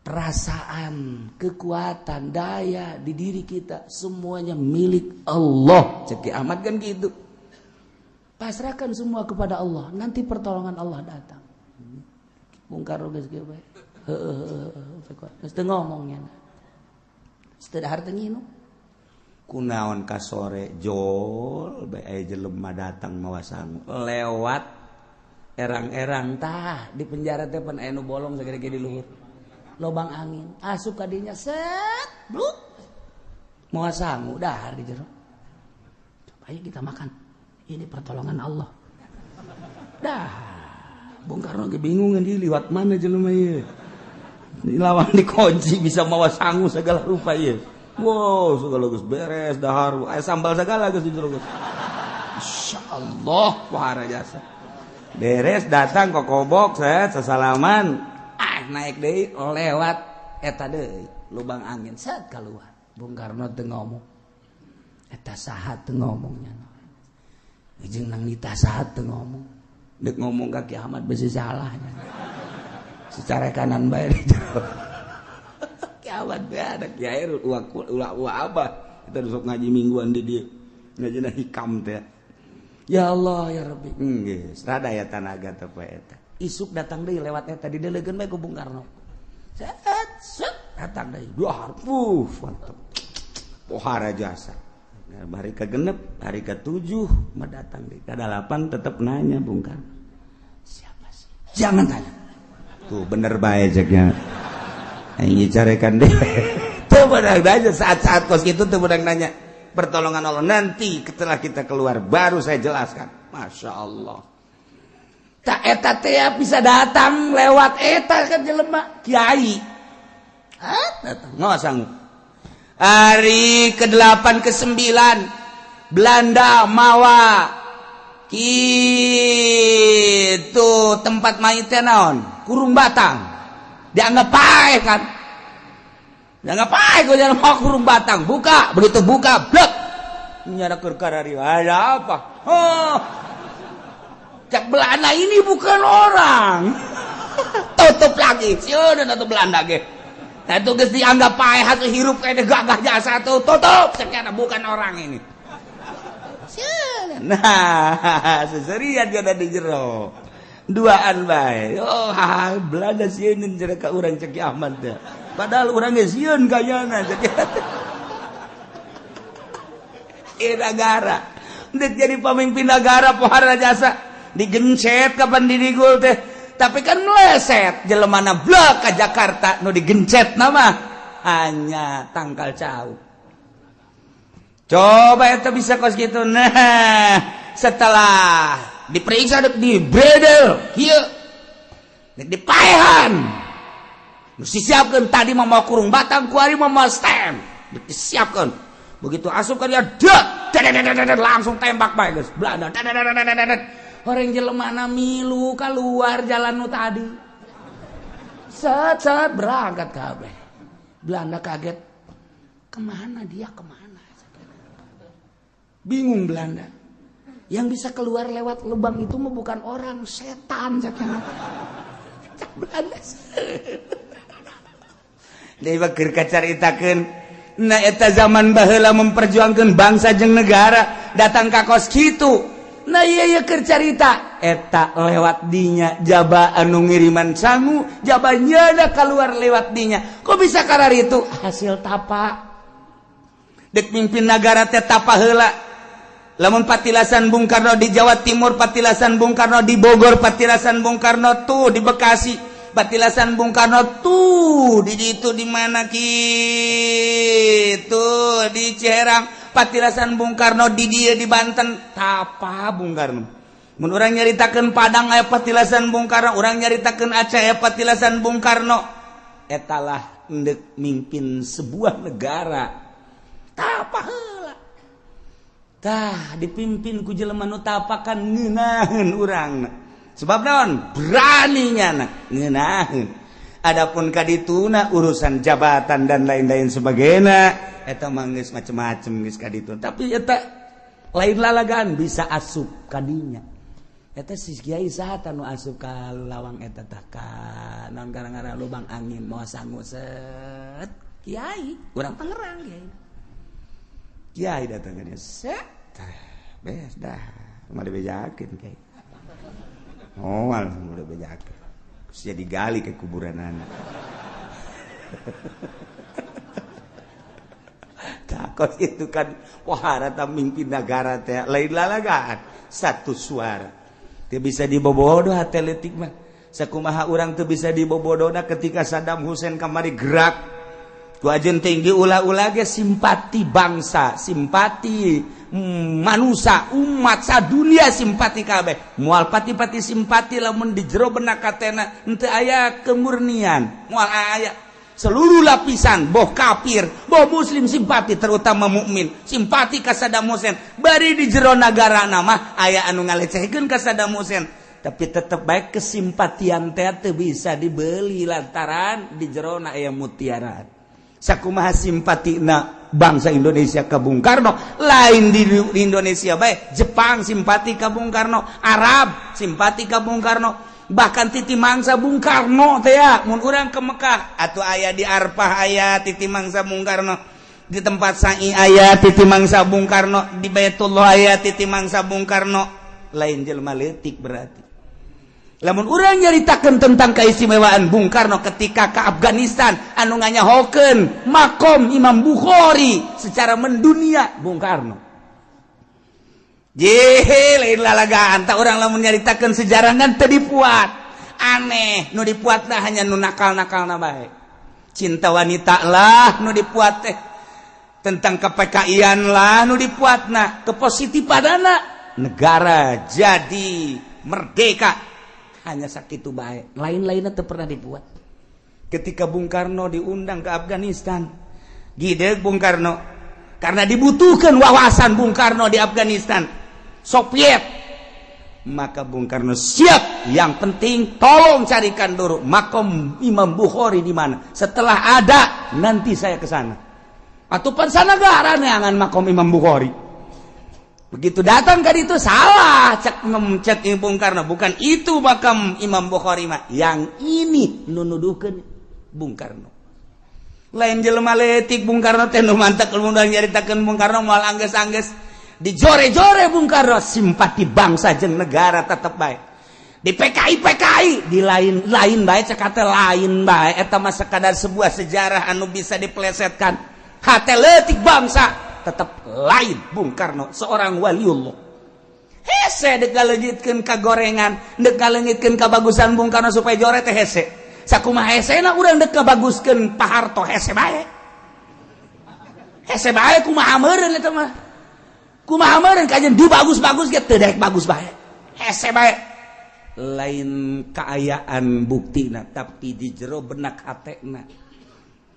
S2: perasaan, kekuatan, daya di diri kita. Semuanya milik Allah.
S1: Cek Ki Ahmad kan gitu.
S2: Pasrahkan semua kepada Allah, nanti pertolongan Allah datang. Bung Karno geus kieu bae. Heeh heeh, teu ngomongnya. Teu dahar teu nginum.
S1: Kunaon ka sore jol bae aya jelema datang mawa sangu lewat erang-erang
S2: tah di penjara teh pan aya nu bolong sagede-gede di luhur. Lobang angin, asup ka dinya set, bluk. Mawa sangu dahar di jero. Coba ayo kita makan. Ini pertolongan Allah. Dah,
S1: Bung Karno ge bingung di liwat mana jelema ieu. Lawan dikunci bisa mawa sangu segala rupa ieu. Wow, segala geus beres dahar, aya sambal segala geus di jero geus. Insyaallah wahara jasa. Beres datang kokobok set sesalaman. Ah, naik deui lewat eta deui lubang angin
S2: set keluar. Bung Karno teu ngomong. Eta saha teu ngomongnya. Jeung nang nita saha teu ngomong.
S1: Dek ngomong ka Ki Ahmad besi salahnya. Secara kanan bae. Ki Ahmad bae ada kiai ulah ulah abah. Kita sok ngaji mingguan di dieu. Ngajina hikam teh. Ya Allah ya Rabbi. Geus rada ya tanaga teh poe eta.
S2: Isuk datang deui lewat eta didelegeun bae ku Bung Karno. Set set datang deui.
S1: Dua harfu mantep. Pohara jasa. Nah, hari ke-6, hari ke-7 mah datang deui. Ka-8 tetep nanya Bung Karno.
S2: Siapa sih?
S1: Jangan tanya. Tuh bener bae ceknya. Aing carekan deh. Teu beunang nanya saat-saat kos kitu teu beunang nanya. Pertolongan Allah nanti setelah kita keluar baru saya jelaskan. Masya Allah.
S2: Tak eta teh bisa datang lewat eta kan jelema kiai. Hah? Datang
S1: nggak hari ke-8 ke-9 Belanda mawa kitu tempat mayitnya naon kurung batang dianggap paeh kan. Dianggap paeh gua jalan mau kurung batang buka begitu buka blek nyara keur karari ada apa oh cak Belanda ini bukan orang tutup lagi sieun atuh Belanda ge. Nah itu geus dianggap paeh atuh hirup kene gagah jasa tuh tutup sekian bukan orang ini. Nah seserian dia di jero duaan bae. Oh Belanda sieun jero ka urang cek Ahmad teh. Padahal urang ge sieun kayana cek. Negara dek jadi pemimpin negara pohara jasa digencet kapan didigul teh. Tapi kan meleset jelemana blek ke Jakarta nu digencet nama hanya tangkal cau. Coba itu bisa kos gitu. Nah setelah diperiksa di bredel kieu dipaehan mesti siapkeun tadi mah mau kurung batang kuari mah mau stem disiapkeun begitu asup ka dia dek langsung tembak bae geus Belanda. Orang jelemana milu keluar jalan nu tadi. Set set berangkat kabeh. Belanda kaget. Kemana dia kemana? Bingung Belanda. Yang bisa keluar lewat lubang itu mah bukan orang, setan cak Belanda. Deui keur kacaritakeun. Nah eta zaman baheula memperjuangkeun bangsa jeung negara datang ka kos kitu. Nah iya iya keur carita eta lewat dinya jaba anu ngiriman sangu jaba nyada keluar lewat dinya kok bisa karar itu hasil tapa dek mimpin nagara teh tapa heula lamun patilasan Bung Karno di Jawa Timur patilasan Bung Karno di Bogor patilasan Bung Karno tuh di Bekasi patilasan Bung Karno tuh di ditu di mana kitu di Ciherang patilasan Bung Karno di dia di Banten tapa Bung Karno mun urang nyaritakeun Padang aya patilasan Bung Karno urang nyaritakeun Aceh aya patilasan Bung Karno etalah endek mimpin sebuah negara tapa heula tah dipimpin ku jelema nu tapakan ngeunaheun urang sebab naon berani nyana ngeunaheun. Adapun kadituna urusan jabatan dan lain-lain sebagainya eta mah geus macem-macem geus kaditu tapi eta lain lalagaan bisa asup kadinya eta si kiai saha nu asup ka lawang eta tah ka naon gara-gara lubang angin moal sangu set kiai urang Tangerang kiai kiai datang ka dia set beres dah mah dibejakeun kiai moal udah bejakeun terus jadi gali ke kuburan anak. Takut itu kan wahara mimpin negara teh lain lalagaan satu suara teu bisa dibobodoh hate leutik mah sakumaha urang teu bisa dibobodohna ketika Saddam Hussein kamari gerak ku ajeun tinggi ulah-ulah ge simpati bangsa simpati manusia umat sadunia simpati kabeh moal pati-pati simpati lamun di jero benak katena henteu aya kemurnian moal aya seluruh lapisan boh kafir boh muslim simpati terutama mukmin simpati ka Saddam Hussein bari di jero nagara mah aya anu ngalecehkeun ka Saddam Hussein tapi tetep baik kesimpatian teh teu bisa dibeli lantaran di jero na aya mutiara sakumaha simpatina bangsa Indonesia ka Bung Karno lain di Indonesia bae Jepang simpati ka Bung Karno Arab simpati ka Bung Karno bahkan titi mangsa Bung Karno teh ya mun urang ke Mekah atuh aya di Arfah aya titi mangsa Bung Karno Di tempat sa'i aya titi mangsa Bung Karno, di Baitullah aya titi mangsa Bung Karno. Lain jelema leutik berarti. Lamun urang nyaritakeun tentang keistimewaan Bung Karno ketika ke Afghanistan anu nganyahokeun makom Imam Bukhari secara mendunia Bung Karno. Jehe lain lalagaan tak urang lamun nyaritakeun sejarah ngan teu dipuat. Aneh nu dipuatna hanya nu nakal-nakalna bae. Cinta wanita lah nu dipuat teh. Tentang ke-PKI-an lah nu dipuatna, kepositifanana negara jadi merdeka hanya sakitu bae, lain-lainnya teu pernah dibuat. Ketika Bung Karno diundang ke Afghanistan, gideg Bung Karno karena dibutuhkan wawasan Bung Karno di Afghanistan, Soviet, maka Bung Karno siap, yang penting tolong carikan dulu makom Imam Bukhari di mana. Setelah ada nanti saya ke sana. Atau pansanagara neangan makom Imam Bukhari. Begitu datang ke itu salah cek cek Bung Karno, bukan itu makam Imam Bukhari mah, yang ini nunuduhkeun Bung Karno. Lain jelema leutik Bung Karno teh nu mantak mun nyaritakeun Bung Karno moal anggeus-anggeus dijore-jore Bung Karno simpati bangsa jeung negara tetep bae. Di PKI PKI di lain-lain bae cek kata lain bae eta mah sekadar sebuah sejarah anu bisa dipelesetkan. Hate leutik bangsa tetap lain Bung Karno seorang waliullah. Hese dek ngaleungitkeun ka gorengan, dek ngaleungitkeun ka bagusan Bung Karno supaya jore teh hese. Sakumaha hesena urang dek ngabaguskeun Pak Harto hese bae. Hese bae kumaha meureun eta mah. Kumaha meureun kajeun dibagus-bagus ge teu daek bagus bae. Hese bae. Lain kaayaan buktina tapi di jero benak hatena.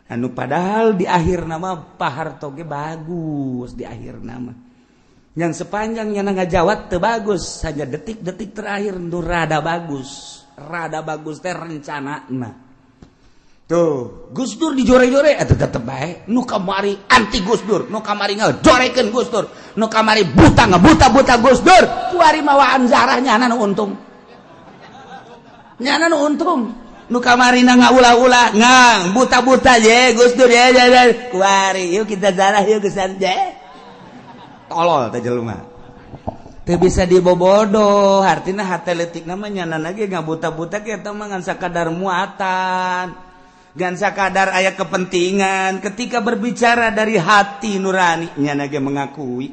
S1: Anu padahal di akhir nama Pak Harto ge bagus di akhir nama. Yang sepanjangnya ngajawat teu bagus, hanya detik-detik terakhir nu rada bagus. Rada bagus teh rencanana. Tuh, Gus Dur dijore-jore atuh tetep bae. Nu kamari anti Gus Dur, nu kamari ngajorekeun Gus Dur, nu kamari buta ngabuta-buta Gus Dur. Kuari mawaan zarah nyana nu untung. Nyana nu untung. Nu kamarina ngaulah-ulah ngang buta-buta je Gus Dur ya ya kuari yuk kita zarah yuk gesan je tolol teh jelema teu bisa dibobodo artina hate leutik mah nyana ge ngabuta-buta ge eta mah ngan sakadar muatan ngan sakadar aya kepentingan ketika berbicara dari hati nurani nyana ge mengakui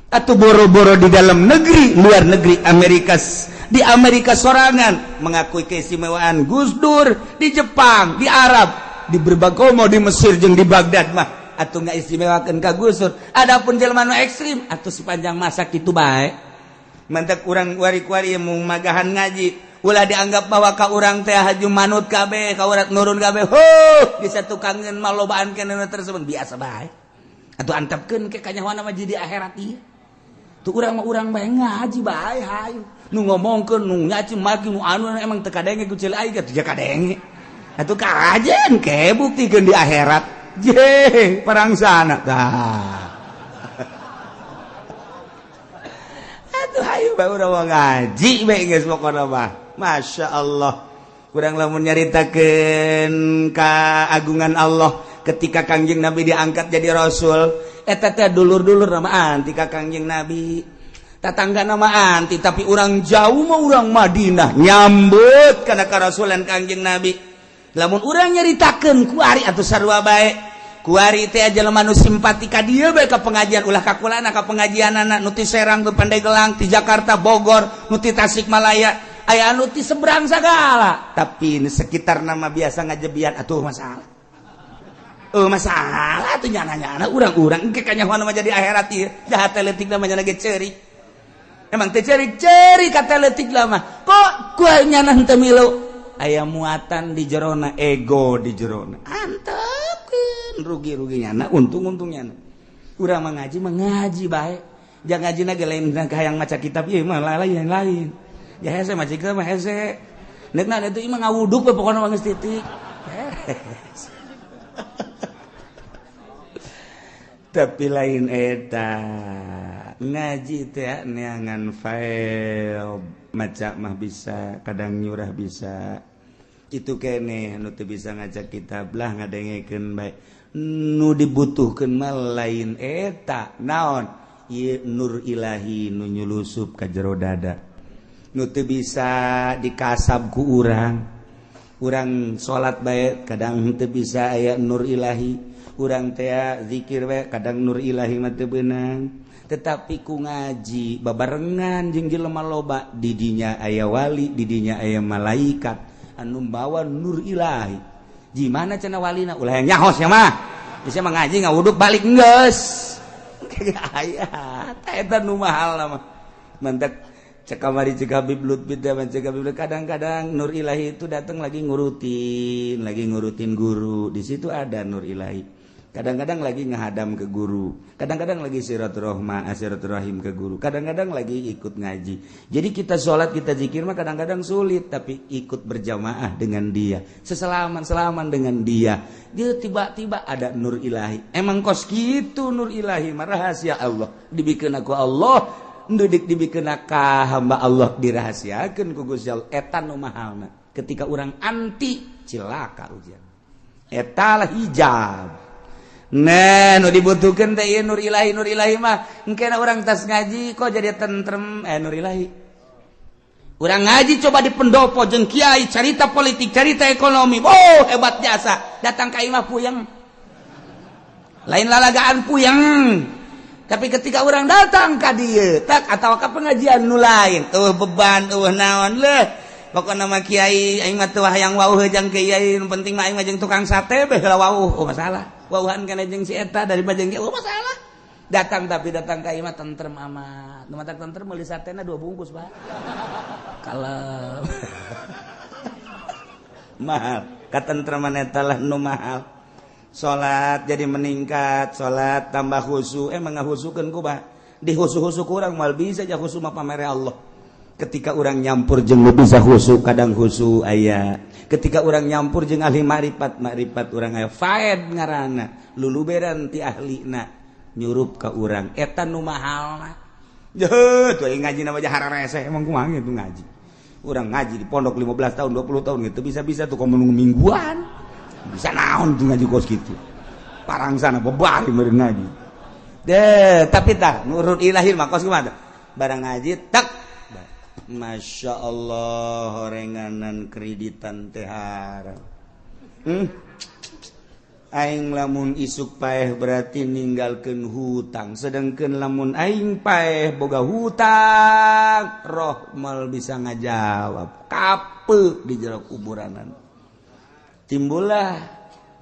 S1: atau boro-boro di dalam negeri luar negeri Amerika di Amerika sorangan mengakui keistimewaan Gus Dur di Jepang, di Arab, di berbagai mau di Mesir jeung di Baghdad mah atuh nggak istimewakeun ka Gus Dur. Adapun jelema nu ekstrim atuh sepanjang masa kitu bae. Mantak urang wari-wari mung magahan ngaji ulah dianggap bahwa ka urang teh haju manut kabeh, ka urang nurun kabeh. Huh, bisa tukangeun mah lobaan keneh tersebut biasa bae. Atuh antepkeun ke kanyahoana mah jadi akhirat ieu. Tuh urang mah urang bae ngaji bae hayu. Nu ngomongkeun nu nyaci maki nu anu emang teu kadenge ku ceuli aing atuh ja kadenge. Atuh kajen ke buktikeun di akhirat. Je perang sana tah. Atuh hayu bae urang mah ngaji bae geus pokona mah. Masya Allah. Urang lamun nyaritakeun kaagungan Allah ketika Kangjeng Nabi diangkat jadi rasul, eta teh dulur-dulur nama anti ka Kangjeng Nabi. Tatangga nama anti tapi urang jauh mah urang Madinah nyambut kana karasulan Kangjeng Nabi. Lamun urang nyaritakeun kuari atuh sarua bae. Kuari teh jelema nu simpati ka dieu bae ka pengajian ulah ka kulana ka pengajianana nu ti Serang nu Pandeglang ti Jakarta Bogor nu ti Tasikmalaya aya anu ti seberang sagala tapi ini sekitar nama biasa ngajebian atuh masalah. Oh masalah tuh nyana-nyana urang-urang engke kanyahoan mah jadi akhirat ieu jahat leutik mah nyana ge ceurik. Emang teh ceurik-ceurik kata leutik mah. Kok kuah nyana henteu milu? Aya muatan di jerona ego di jerona. Antepkeun rugi-rugi nyana untung-untung nyana. Urang mah ngaji bae. Jangan ngajina ge lain hayang maca kitab ieu mah lain-lain. Ya hese maca kitab mah hese. Neukna itu ieu mah ngawuduk we pokona mah geus titik. Tapi lain eta ngaji teh neangan file maca mah bisa kadang nyurah bisa itu kene nu teu bisa ngajak kitab lah ngadengekeun bae Nu dibutuhkeun mah lain eta naon ieu nur ilahi nu nyulusup ka jero dada. Nu teu bisa dikasab ku urang. Urang salat bae kadang teu bisa aya nur ilahi. Urang teh zikir bae kadang nur ilahi mah teu beunang. Tetapi ku ngaji babarengan jeung jelema loba didinya aya wali, didinya aya malaikat anu bawa nur ilahi. Gimana cenah walina ulah yang nyahos ya mah bisa mengaji ngawuduk balik geus aya eta nu mahal mah mantak cek kamari cek Habib Lutfi teh cek Habib kadang-kadang nur ilahi itu datang lagi ngurutin guru di situ ada nur ilahi. Kadang-kadang lagi ngahadam ke guru, kadang-kadang lagi silaturahim ke guru, kadang-kadang lagi ikut ngaji. Jadi kita sholat, kita zikir mah kadang-kadang sulit, tapi ikut berjamaah dengan dia, seselaman-selaman dengan dia. Dia tiba-tiba ada nur ilahi. Emang kos gitu nur ilahi mah rahasia Allah. Dibikeun ku Allah, ndudik dibikeun ka hamba Allah dirahasiakeun ku Gusti Allah. Eta nu mahalna. Ketika urang anti cilaka ujian. Eta lah hijab. Nah, nu dibutuhkeun teh ieu nur ilahi mah. Engkena urang tas ngaji kok jadi tentrem nur ilahi. Urang ngaji coba di pendopo jeung kiai carita politik, carita ekonomi. Oh, hebat jasa. Datang ka imah puyeng. Lain lalagaan puyeng. Tapi ketika urang datang ka dieu, tak atawa ka pengajian nu lain, eueuh beban, eueuh naon leuh. Pokona mah kiai aing mah teu hayang wauh jeung kiai, nu penting mah aing mah jeung tukang sate beh heula wauh, oh masalah. Wauhan kana jeung si eta dari jeung oh masalah. Datang tapi datang ka imah tentrem amat. Nu matak tentrem meuli satena 2 bungkus, Pak. Kalem. Mahal. Katentreman eta lah nu mahal. Salat jadi meningkat, salat tambah khusyuk, emang ngahusukeun ku bah. Dihusu-husu kurang mal bisa ja khusyuk mah pamere Allah. Ketika orang nyampur jeung bisa khusyuk, kadang khusyuk aya. Ketika orang nyampur jeung ahli makrifat, makrifat urang aya faed ngaranna, luluberan ti ahlina nyurup ka urang eta nu mahalna. Jeuh, tuh ngaji na mah hararese emang kumaha gitu ngaji. Urang ngaji di pondok 15 tahun, 20 tahun gitu bisa-bisa tuh komo mingguan. Bisa naon tuh ngaji kos kitu. Parangsana bebari meureun ngaji. Deh, tapi tah nurut ilahi mah kos kumaha. Barang ngaji tak Masya Allah horenganan kreditan teh haram. Aing lamun isuk paeh berarti ninggalkeun hutang, sedangkan lamun aing paeh boga hutang, roh mal bisa ngajawab kape di jero kuburanan. Timbullah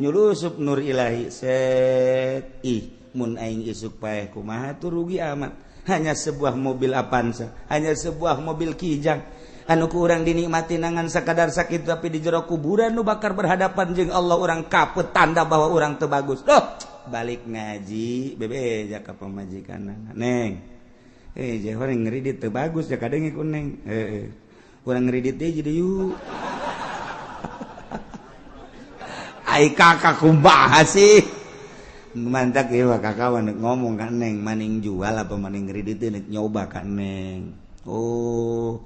S1: nyulusup nur ilahi set ih mun aing isuk paeh kumaha tuh rugi amat. Hanya sebuah mobil Avanza, hanya sebuah mobil Kijang anu ku urang dinikmati nangan sakadar sakit, tapi di jero kuburan nu bakar berhadapan jeung Allah urang kapet tanda bahwa urang teu bagus. Duh, balik ngaji bebe ja ka pamajikanna. Neng. Eh, jeung urang ngridit teu bagus ja kadenge ku neng. Heeh. Urang ngridit deui jadi yuk. Ai kakak kumaha sih? Mantak ieu kakak nek ngomong ka neng maning jual apa maning ngridit nek nyoba ka neng. Oh,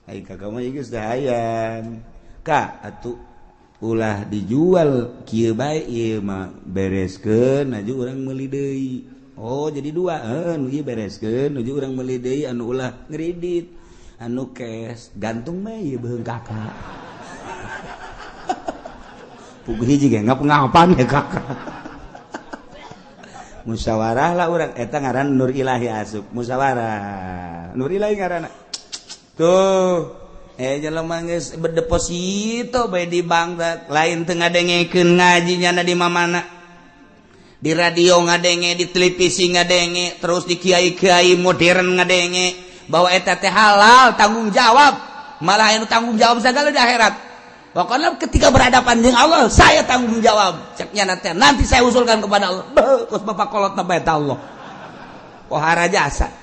S1: ai kakak mah geus hayang. Ka atuh ulah dijual kieu bae ieu mah bereskeun aju urang meuli deui. Oh, jadi dua heuh nu ieu bereskeun aju urang meuli deui anu ulah ngridit. Anu cash gantung mah ieu beuheung kakak. Puguh hiji ge ngap-ngapan ya kakak. Musyawarah lah urang eta ngaran nur ilahi asup musyawarah nur ilahi ngaranna tuh jelema geus berdeposito bae di bank lain teu ngadengekeun ngaji nyana di mamana di radio ngadenge di televisi ngadenge terus di kiai-kiai modern ngadenge bahwa eta teh halal tanggung jawab malah anu tanggung jawab sagala di akhirat. Pokoknya ketika berhadapan dengan Allah, saya tanggung jawab. Ceknya nanti saya usulkan kepada Allah. Beuh, kos bapak kolot na bae Allah. Pohara jasa.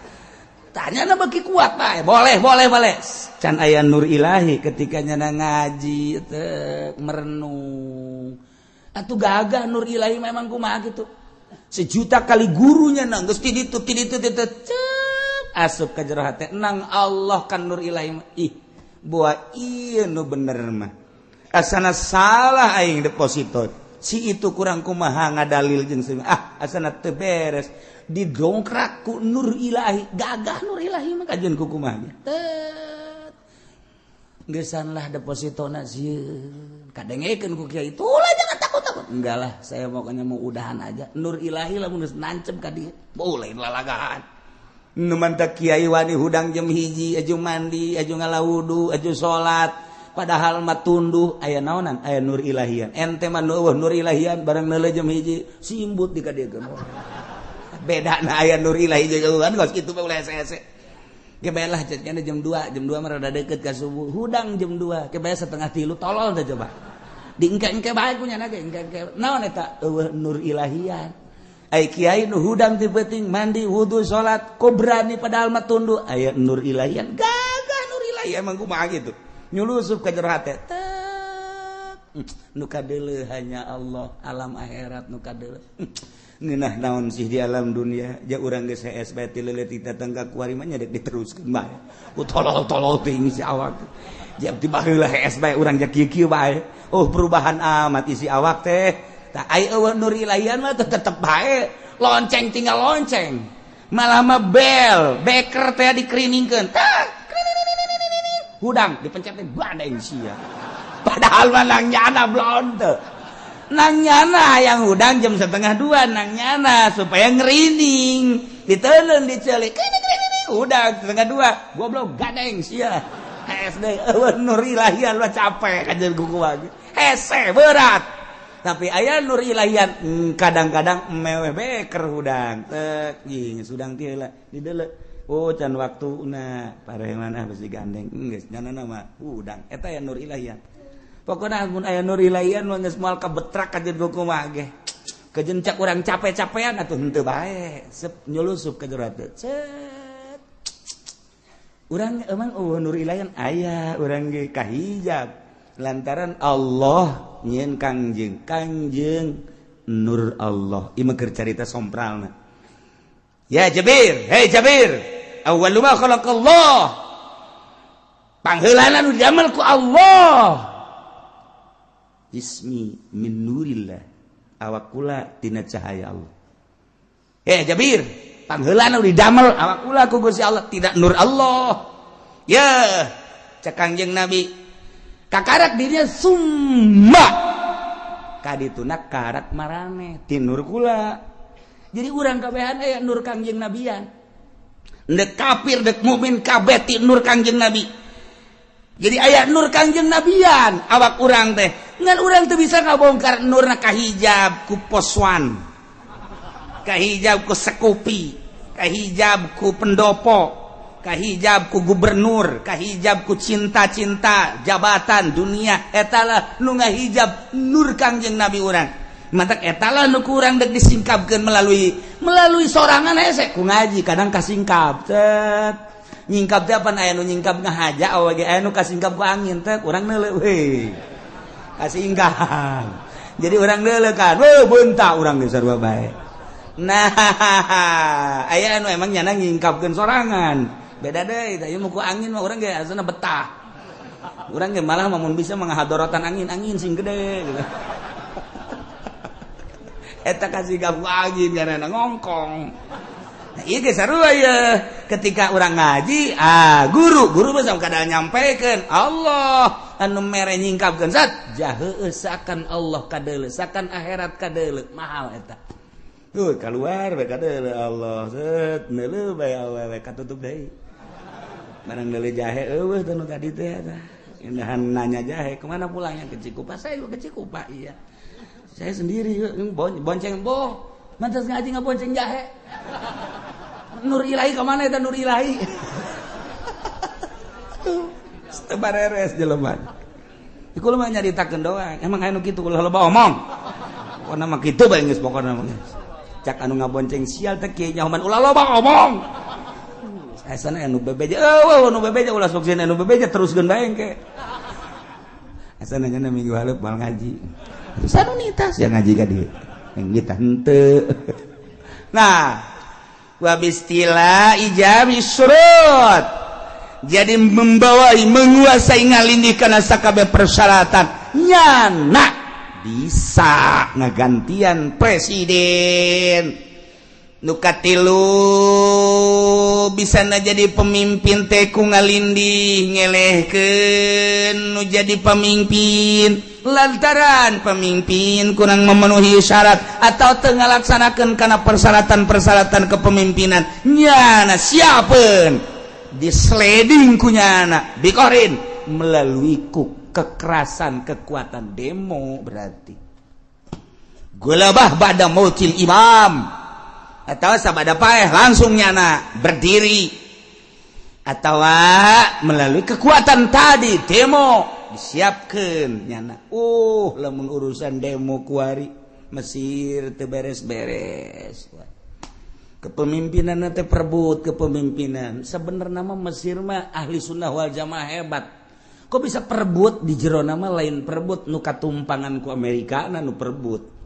S1: Tanya na beki kuat bae. Boleh, boleh, boleh. Can aya nur ilahi ketika nyana ngaji teh merenung. Atuh gagah nur ilahi memang kumaha kitu. Sejuta kali gurunya nang geus ti ditu ti ditu ti cep asup ka jero hate nang Allah kan nur ilahi mah. Ih, buah ieu nu bener mah. Asana salah aing deposito. Si itu kurang kumaha ngadalil jeung ah asana teu beres didongkrak ku nur ilahi, gagah nur ilahi mah kajian ku kumaha. Tet. Geusan lah depositona sieun. Kadengekeun ku kiai, "Itulah jangan takut-takut." Enggak lah, saya pokoknya mau udahan aja. Nur ilahi lamun geus nancep ka dieu, boleh lalagahan. Nu mantak kiai wani hudang jam 1, aju mandi, aju ngala wudu, aju salat. Padahal mah tunduh aya naonan, aya nur ilahian. Ente mah nu eueuh nur ilahian barang neuleuh jam 1 simbut di ka dieu. Beda na aya nur ilahi jeung kan geus kitu mah ulah hese-hese. Ge lah jadinya jam 2, jam 2 mah rada deket ka subuh. Hudang jam 2, ge setengah tilu tolol dah coba. Diengke-engke bae punya ge engke-engke. Naon eta eueuh nur ilahian. Ai kiai nu hudang ti peuting mandi wudu salat kok berani padahal mah tunduh aya nur ilahian. Gagah nur ilahi emang kumaha gitu. Nyulusup ka jero hate. Nu kadeuleuh hanya Allah, alam akhirat nu kadeuleuh. Ngeunah naon sih di alam dunia ja urang geus hees bae ti leuletik datang ka kuari mah nya dek diteruskeun bae. Ku tolol-tolol teuing si awak. Ja ti baheula hees bae urang ja kieu-kieu bae. Oh perubahan amat isi awak teh. Tah ai eueuh nur ilahian mah tetep bae. Lonceng tinggal lonceng. Malah mah bel, beker teh dikeriningkeun. Tah, hudang dipencet teh badeng sia. Padahal mah nang nyana blon teu. Nang nyana yang hudang jam 1:30 nang nyana supaya ngerining ditelen dicelik hudang 1:30 goblok gadeng sia SD eueuh nur ilahian mah capek kajeun kuku lagi hese berat tapi aya nur ilahian kadang-kadang meweh beker hudang tek jing hudang teh heula dideuleu oh can waktuna pareman ah besi gandeng geus nyana mah hudang eta aya nur ilahian. Pokoknya mun aya nur ilahian mah geus moal kabetrak ka jeung kumaha ge. Kejencak urang capek-capean atuh henteu bae, sep nyulusup ka jero hate. Cet. Urang emang eueuh nur ilahian aya urang ge kahijab lantaran Allah nyieun Kangjeng, Kangjeng nur Allah. Ieu mah keur carita sompralna. Ya Jabir, hei Jabir, awwalu ma khalaqallah. Pangheulana nu didamel ku Allah. Ismi min nurillah, awak kula tina cahaya Allah. Eh Jabir, pangheulana didamel awak kula ku Gusti Allah tidak nur Allah. Ya, cek Kangjeng Nabi kakarak dirinya summa kadituna karak marane ti nur kula. Jadi urang kabehan aya nur Kangjeng Nabian. Dek kafir dek mukmin kabeh ti nur Kangjeng Nabi. Jadi aya nur Kangjeng Nabian awak urang teh. Ngan urang teu bisa ngabongkar nurna kahijab ku poswan, kahijab ku sekupi, kahijab ku pendopo, kahijab ku gubernur, kahijab ku cinta-cinta jabatan dunia. Etalah nu ngahijab nur Kangjeng Nabi urang. Matak etalah nu ku urang dek disingkapkeun melalui sorangan hese ku ngaji kadang kasingkap. Cet. Nyingkap teh apan aya nu nyingkap ngahaja awe ge aya nu kasingkap ku angin teh urang neuleuh we. Kasingkap. Jadi urang neuleuh kan, weuh beunta urang geus sarua bae. Nah, aya anu emang nyana nyingkapkeun sorangan. Beda deui, tah ieu mah ku angin mah urang ge asana betah. Urang ge malah mun bisa mangahadorotan angin, angin sing gede gitu. Eta kasingkap ku angin karena ngongkong. Nah, ieu ge sarua ye. Ketika urang ngaji, ah guru mah kadang nyampekeun Allah anu mere nyingkapkeun zat jaheueuh sakan Allah kadeuleuh, sakan akhirat kadeuleuh, mahal eta. Tuh keluar bae kadeuleuh Allah, set neuleuh bae awewe katutup deui. Barang neuleuh jahe eueuh teh nu tadi teh eta. Indahan nanya jahe, kemana pulangnya ke Cikupa? Saya ke Cikupa, iya. Saya sendiri bonceng boh. Mantas ngaji ngabonceng jahe. Nur ilahi kemana eta nur ilahi? Teu bareres jelema. Iku mah nyaritakeun doang. Emang aya nu kitu ulah loba omong. Pokona mah kitu bae geus pokona mah. Cak anu ngabonceng sial teh kieu nyahoman ulah loba omong. Asana anu bebeja eueuh anu bebeja ulah sok sieun anu bebeja teruskeun bae engke. Asana nya minggu hareup moal ngaji. Terus anu nitas ya ngaji ka dieu. Yang kita henteu. Nah, wabistila ijabi surut. Jadi membawai menguasai ngalindih kana sakabeh persyaratan nyana Bisa ngagantian presiden. Nu katilu, bisa na jadi pemimpin teh ku ngalindih, ngelehkeun nu jadi pemimpin lantaran pemimpin kurang memenuhi syarat atau teu ngalaksanakeun kana persyaratan-persyaratan kepemimpinan. Nyana siapeun disliding ku nyana bikorin melalui ku kekerasan, kekuatan demo. Berarti gulabah ba'da mautil imam atau sabada paeh langsung nyana berdiri atau melalui kekuatan tadi, demo disiapkan nyana. Lamun urusan demo kuari Mesir teu beres-beres kepemimpinan teh, perebut kepemimpinan. Sebenarnya mah Mesir mah ahli sunnah wal jamaah hebat, kok bisa perebut di jero nama? Lain perebut nu katumpangan ku Amerika, nu perebut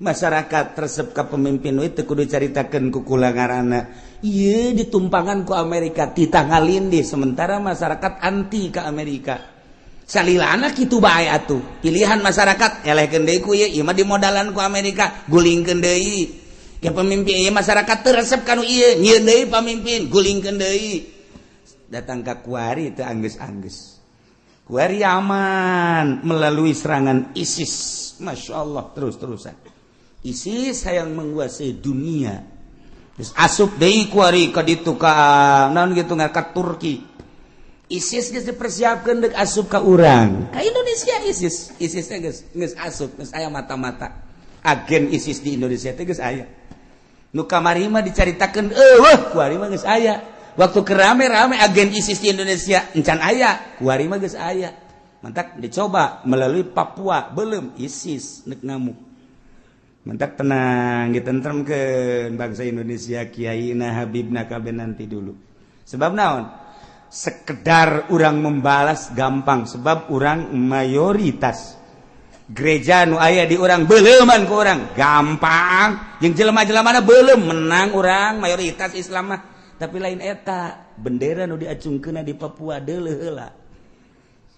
S1: masyarakat resep ka pemimpin itu. Kudu caritakeun ku kula ngaranna ieu ditumpangan ku Amerika, titah ngalindih, sementara masyarakat anti ke Amerika. Salilana kitu bae atuh, pilihan masyarakat elehkeun deui ku ieu, ieu mah dimodalan ku Amerika, gulingkeun deui ke pemimpin ieu. Masyarakat teu resep kanu ieu, nyieun deui pamimpin, gulingkeun deui. Datang ka kuari teu anggeus-anggeus. Kuari aman melalui serangan ISIS. Masya Allah, terus-terusan ISIS yang menguasai dunia. Terus asup deui kuari ka ditu, ka naon gitu, ka Turki. ISIS geus dipersiapkeun deuk asup ka urang, ka Indonesia. ISIS ISIS geus geus asup, geus aya mata-mata agen ISIS di Indonesia teh geus aya. Nu kamari mah dicaritakeun eueuh, kuari mah geus aya. Waktu kerame-rame agen ISIS di Indonesia encan aya, kuari mah geus aya. Mantak dicoba melalui Papua, belum ISIS nek ngamuk. Mantak tenang, ditentremkeun bangsa Indonesia, kiai na, habibna, kabeh nanti dulu. Sebab naon? Sekedar orang membalas gampang, sebab orang mayoritas. Gereja nu aya di urang beleuman ku urang gampang, jeung jelema-jelemana belum menang, urang mayoritas Islam mah. Tapi lain eta, bendera nu diacungkeun di Papua deuleuh heula.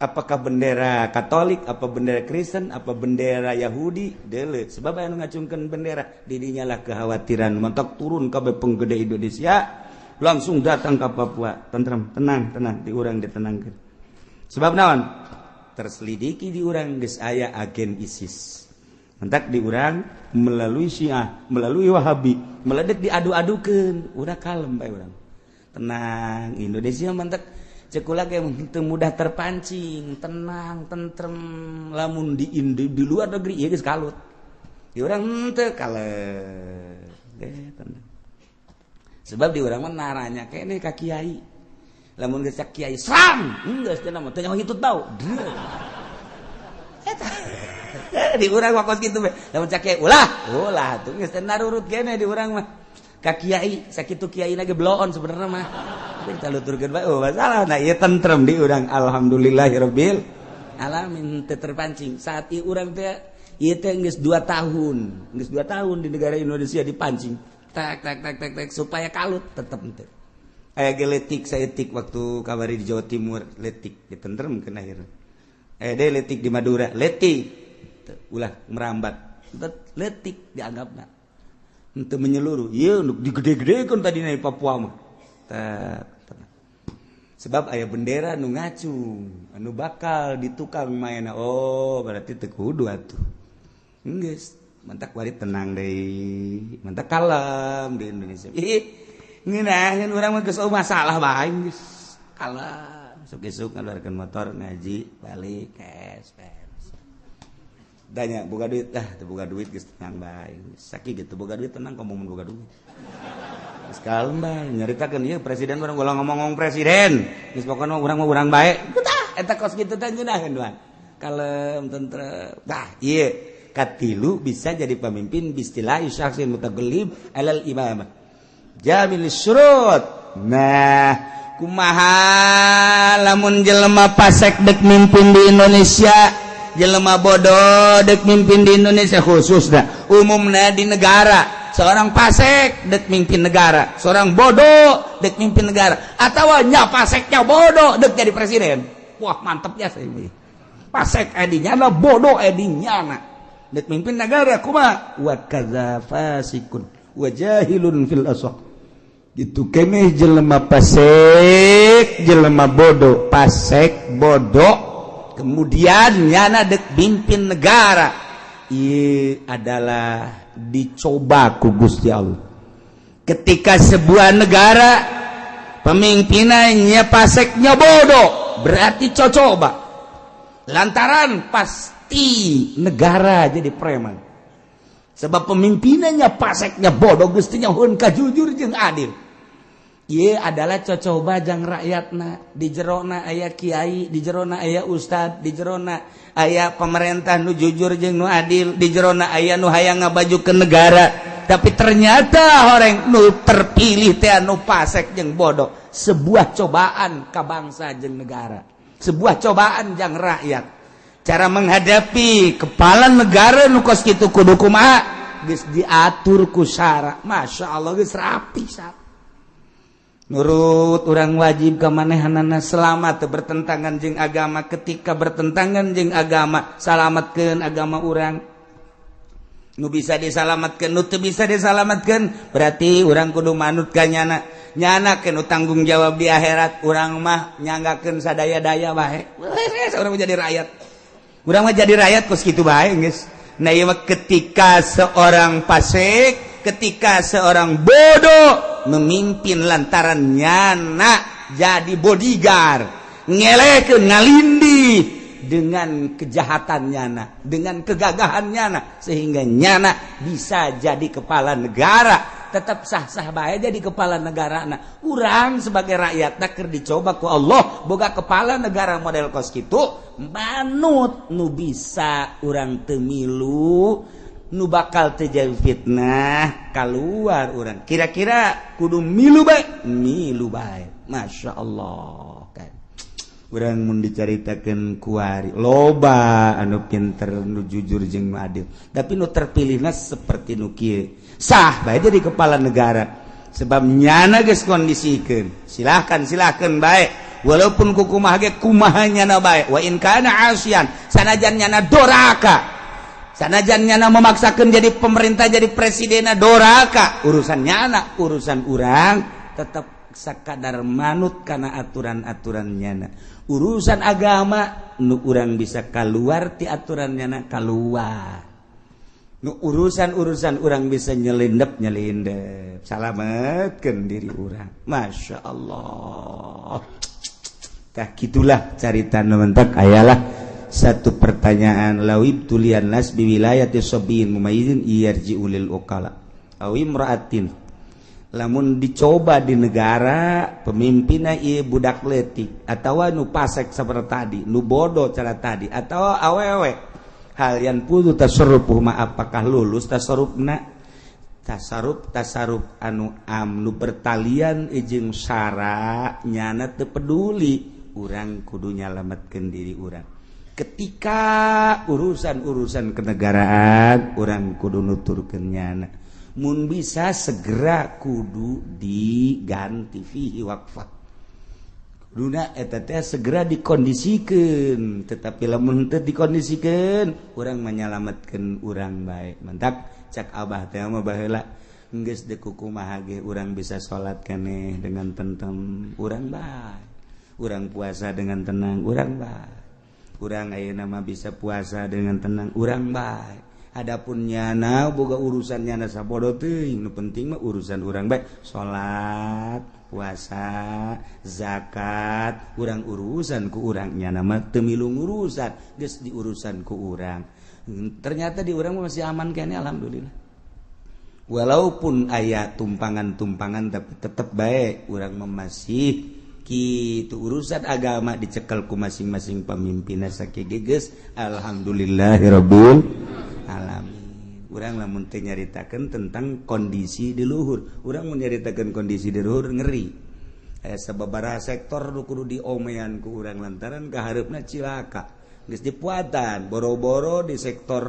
S1: Apakah bendera Katolik, apa bendera Kristen, apa bendera Yahudi, deuleuh. Sebab anu ngacungkeun bendera, didinya lah kekhawatiran. Mantak turun kabeh penggede Indonesia, langsung datang ke Papua. Tentrem, tenang, tenang, di urang ditenangkeun. Sebab naon? Terselidiki di urang geus aya agen ISIS. Mantak di urang melalui Syiah, melalui Wahabi, meledek diadu-adukeun, udah kalem bae urang. Tenang, Indonesia mantak cek kula ge teu mudah terpancing, tenang, tentrem. Lamun di luar negeri ieu geus kalut. Di urang henteu, kalem. Tenang. Sebab di urang mah naranya keneh ka kiai. Lamun geus kiai serang, geus teh mah teu nyaho hitut bau. Eta. Di urang mah kos kitu we. Lamun cak kiai ulah, ulah tuh geus teh narurut keneh di urang mah. Ka kiai, sakitu kiai ge bloon sebenarnya mah. Kita luturkeun bae, oh masalah. Nah, ieu tentrem di urang, alhamdulillahirabbil alamin, teu terpancing. Saat ieu urang teh ieu teh geus 2 tahun, geus 2 tahun di negara Indonesia dipancing. Tak tak tak tak tak supaya kalut tetep henteu. Aya ge letik saeutik waktu kabari di Jawa Timur, letik ditentremkeun akhirna. Aya deui letik di Madura, letik ulah merambat. Letik dianggapna. Henteu menyeluruh. Ieu nu digede-gedekeun tadi di Papua mah. Sebab aya bendera nu ngacung, anu bakal ditukang maena. Oh, berarti teu kudu atuh. Geus, mantak wari tenang deui, mantak kalem di Indonesia. Ih, ngeunaheun urang mah geus masalah bae geus. Kalem, isuk-isuk ngaluarkeun motor ngaji, balik cash. Tanya, boga duit dah, teu boga duit geus tenang bae. Sakieu gitu boga duit tenang, komo mun boga duit. Geus kalem bae, nyaritakeun ieu presiden urang ulah ngomong-ngomong presiden. Geus pokona urang mah urang bae. Tah, eta kos kitu teh ngeunaheun doang. Kalem, tentrem. Tah, ieu katilu bisa jadi pemimpin bistilah syakhsin mutagallib alal imamah. Jamil syurut. Nah, kumaha lamun jelema pasek dek mimpin di Indonesia? Jelema bodoh dek mimpin di Indonesia khususnya, umumnya di negara, seorang pasek dek mimpin negara, seorang bodoh dek mimpin negara, atau nya paseknya bodoh dek jadi presiden. Wah, mantepnya saya ini pasek edinya lah, bodoh edinya. Nah, Dek mimpin negara kumaha? Wa kadza fasikun wa jahilun fil asah. Gitu keneh jelema pasek, jelema bodoh, pasek bodoh, kemudian nyana dek mimpin negara. Ieu adalah dicoba ku Gusti Allah. Ketika sebuah negara pemimpinannya paseknya bodoh, berarti cocoba. Lantaran pasti negara jadi preman. Sebab pemimpinannya paseknya bodoh, gustinya hun kajujur jeung adil. Ieu adalah cocoba jang rakyatna, di jerona aya kiai, di jerona aya ustad, di jerona aya pemerintah nu jujur jeung nu adil, di jerona aya nu hayang ngabajukeun negara. Tapi ternyata orang nu terpilih teh anu pasek jeung bodoh. Sebuah cobaan ka bangsa jeung negara, sebuah cobaan jang rakyat. Cara menghadapi kepala negara nu kos kitu kudu kumaha? Geus diatur ku syara. Masya Allah geus rapi syara. Nurut urang wajib ka manehanana selama teu bertentangan jeung agama. Ketika bertentangan jeung agama, salametkeun agama urang. Nu bisa disalametkeun, nu teu bisa disalametkeun, berarti urang kudu manut ka nyana. Nyana kenu tanggung jawab di akhirat, urang mah nyanggakeun sadaya-daya bae. Urang mah jadi rakyat. Urang mah jadi rakyat kos kitu bae geus. Nah ieu mah ketika seorang fasik, ketika seorang bodoh memimpin lantaran nyana jadi bodyguard, ngelekeun ngalindih dengan kejahatan nyana, dengan kegagahan nyana, sehingga nyana bisa jadi kepala negara. Tetap sah-sah bae jadi kepala negara. Nah, urang sebagai rakyat keur dicoba ku Allah boga kepala negara model kos kitu, manut nu bisa urang teu milu, nu bakal terjadi fitnah keluar urang. Kira-kira kudu milu bae, milu bae. Masya Allah kan. Urang mun dicaritakeun kuari loba anu pinter, nu jujur jeung nu adil, tapi nu terpilihna seperti nu kieu. Sah bae jadi kepala negara sebab nyana geus kondisikeun. Silahkan silahkan bae, walaupun ku kumaha ge kumaha nyana bae. Wa in kana asian, sanajan nyana doraka, sanajan nyana memaksakeun jadi pemerintah, jadi presidenna doraka, urusan nyana, urusan urang tetap sakadar manut kana aturan-aturan nyana. Urusan agama nu urang bisa keluar ti aturan nyana keluar. Nu urusan-urusan urang bisa nyelindep nyelindep, salametkeun diri urang. Masya Allah. Tah gitulah carita nu mentak ayalah satu pertanyaan lawib tulian nas biwilayati sabiyin mumayyizin yarji'u lil uqala aw imra'atin. Lamun dicoba di negara pemimpinna ieu budak leutik atawa nu pasek saperti tadi, nu bodoh cara tadi, atau awewe, hal yang putu tasarrufuh ma, apakah lulus tasarrufna? Tasarruf tasarruf anu am nu bertalian jeung syara nyana teu peduli, urang kudu nyalametkeun diri urang. Ketika urusan-urusan kenegaraan urang kudu nuturkeun nyana, mun bisa segera kudu diganti fihi waqfah. Kuduna eta teh segera dikondisikeun, tetapi lamun teu dikondisikeun urang menyelamatkeun urang bae. Mantak cak abah teh mah baheula geus deuk kumaha ge urang bisa salat keneh dengan tentrem urang bae. Urang puasa dengan tenang urang bae. Urang ayeuna mah bisa puasa dengan tenang urang bae. Adapun nyana boga urusan nyana sabodo teuing, nu penting mah urusan urang bae, salat, puasa, zakat, urang urusan ku urang, nyana mah teu milu ngurusan, geus diurusan ku urang. Ternyata di urang masih aman kene alhamdulillah. Walaupun aya tumpangan-tumpangan tapi tetep bae urang mah masih kitu urusan agama dicekel ku masing-masing pemimpinna sakieu geus alhamdulillahirabbil alamin. Urang lamun teu nyaritakeun tentang kondisi di luhur, urang mun nyaritakeun kondisi di luhur ngeri. Aya sababaraha sektor nu kudu diomean ku urang lantaran kahareupna cilaka. Geus dipuatan boro-boro di sektor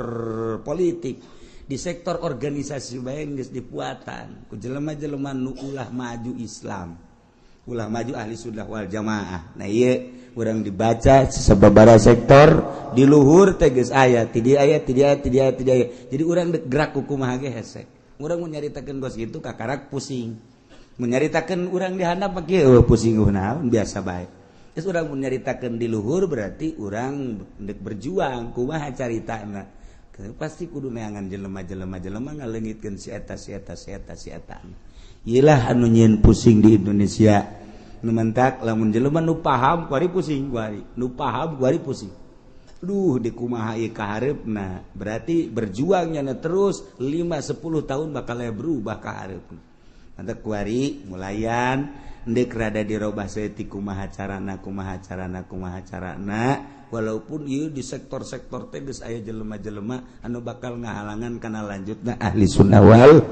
S1: politik, di sektor organisasi bae geus dipuatan ku jelema-jelema nu ulah maju Islam. Ulah maju ahli sunnah wal jamaah. Nah ieu urang dibaca sababaraha sektor di luhur teh geus aya, ti dieu aya, ti dieu aya, ti dieu aya, ti dieu aya. Jadi urang dek gerak ku kumaha ge hese. Urang mun nyaritakeun kos kitu kakarak pusing. Mun nyaritakeun urang di handap mah kieu pusing naon biasa bae. Terus urang mun nyaritakeun di luhur berarti urang dek berjuang kumaha caritana. Pasti kudu neangan jelema-jelema jelema ngaleungitkeun si eta si eta si eta si eta. Iyalah anu nyieun pusing di Indonesia. Nu mentak lamun jelema nu paham kuari pusing kuari, nu paham kuari pusing. Duh di kumaha ieu kahareupna. Berarti berjuangnya na terus 5 10 tahun bakal berubah kahareupna. Mantap kuari mulayan ndek rada dirobah saeutik kumaha carana kumaha carana kumaha carana walaupun ieu di sektor-sektor teh geus aya jelema-jelema anu bakal ngahalangan kana lanjutna ahli sunnah wal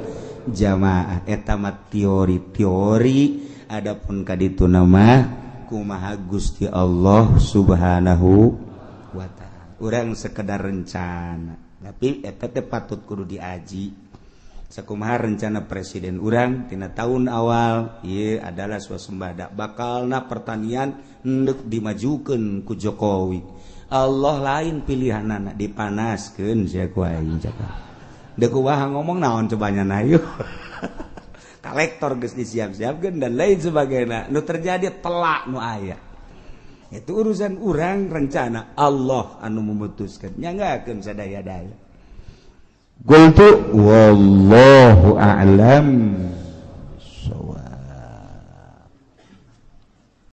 S1: jamaah. Eta mah teori-teori. Adapun kaditu nama kumaha Gusti Allah Subhanahu wa ta'ala. Urang sekedar rencana tapi eta teh patut kudu diaji. Sakumaha rencana presiden urang tina tahun awal ieu adalah swasembada bakalna pertanian endek dimajukeun ku Jokowi. Allah lain pilihanana dipanaskeun sia ku aing cakap. Deuk kumaha ngomong naon cobanya na ieu. Kolektor geus disiap-siapkeun dan lain sebagainya. Nu terjadi telak nu aya. Itu urusan urang rencana Allah anu memutuskan. Nyanggakeun sadaya-daya. Qultu wallahu a'lam.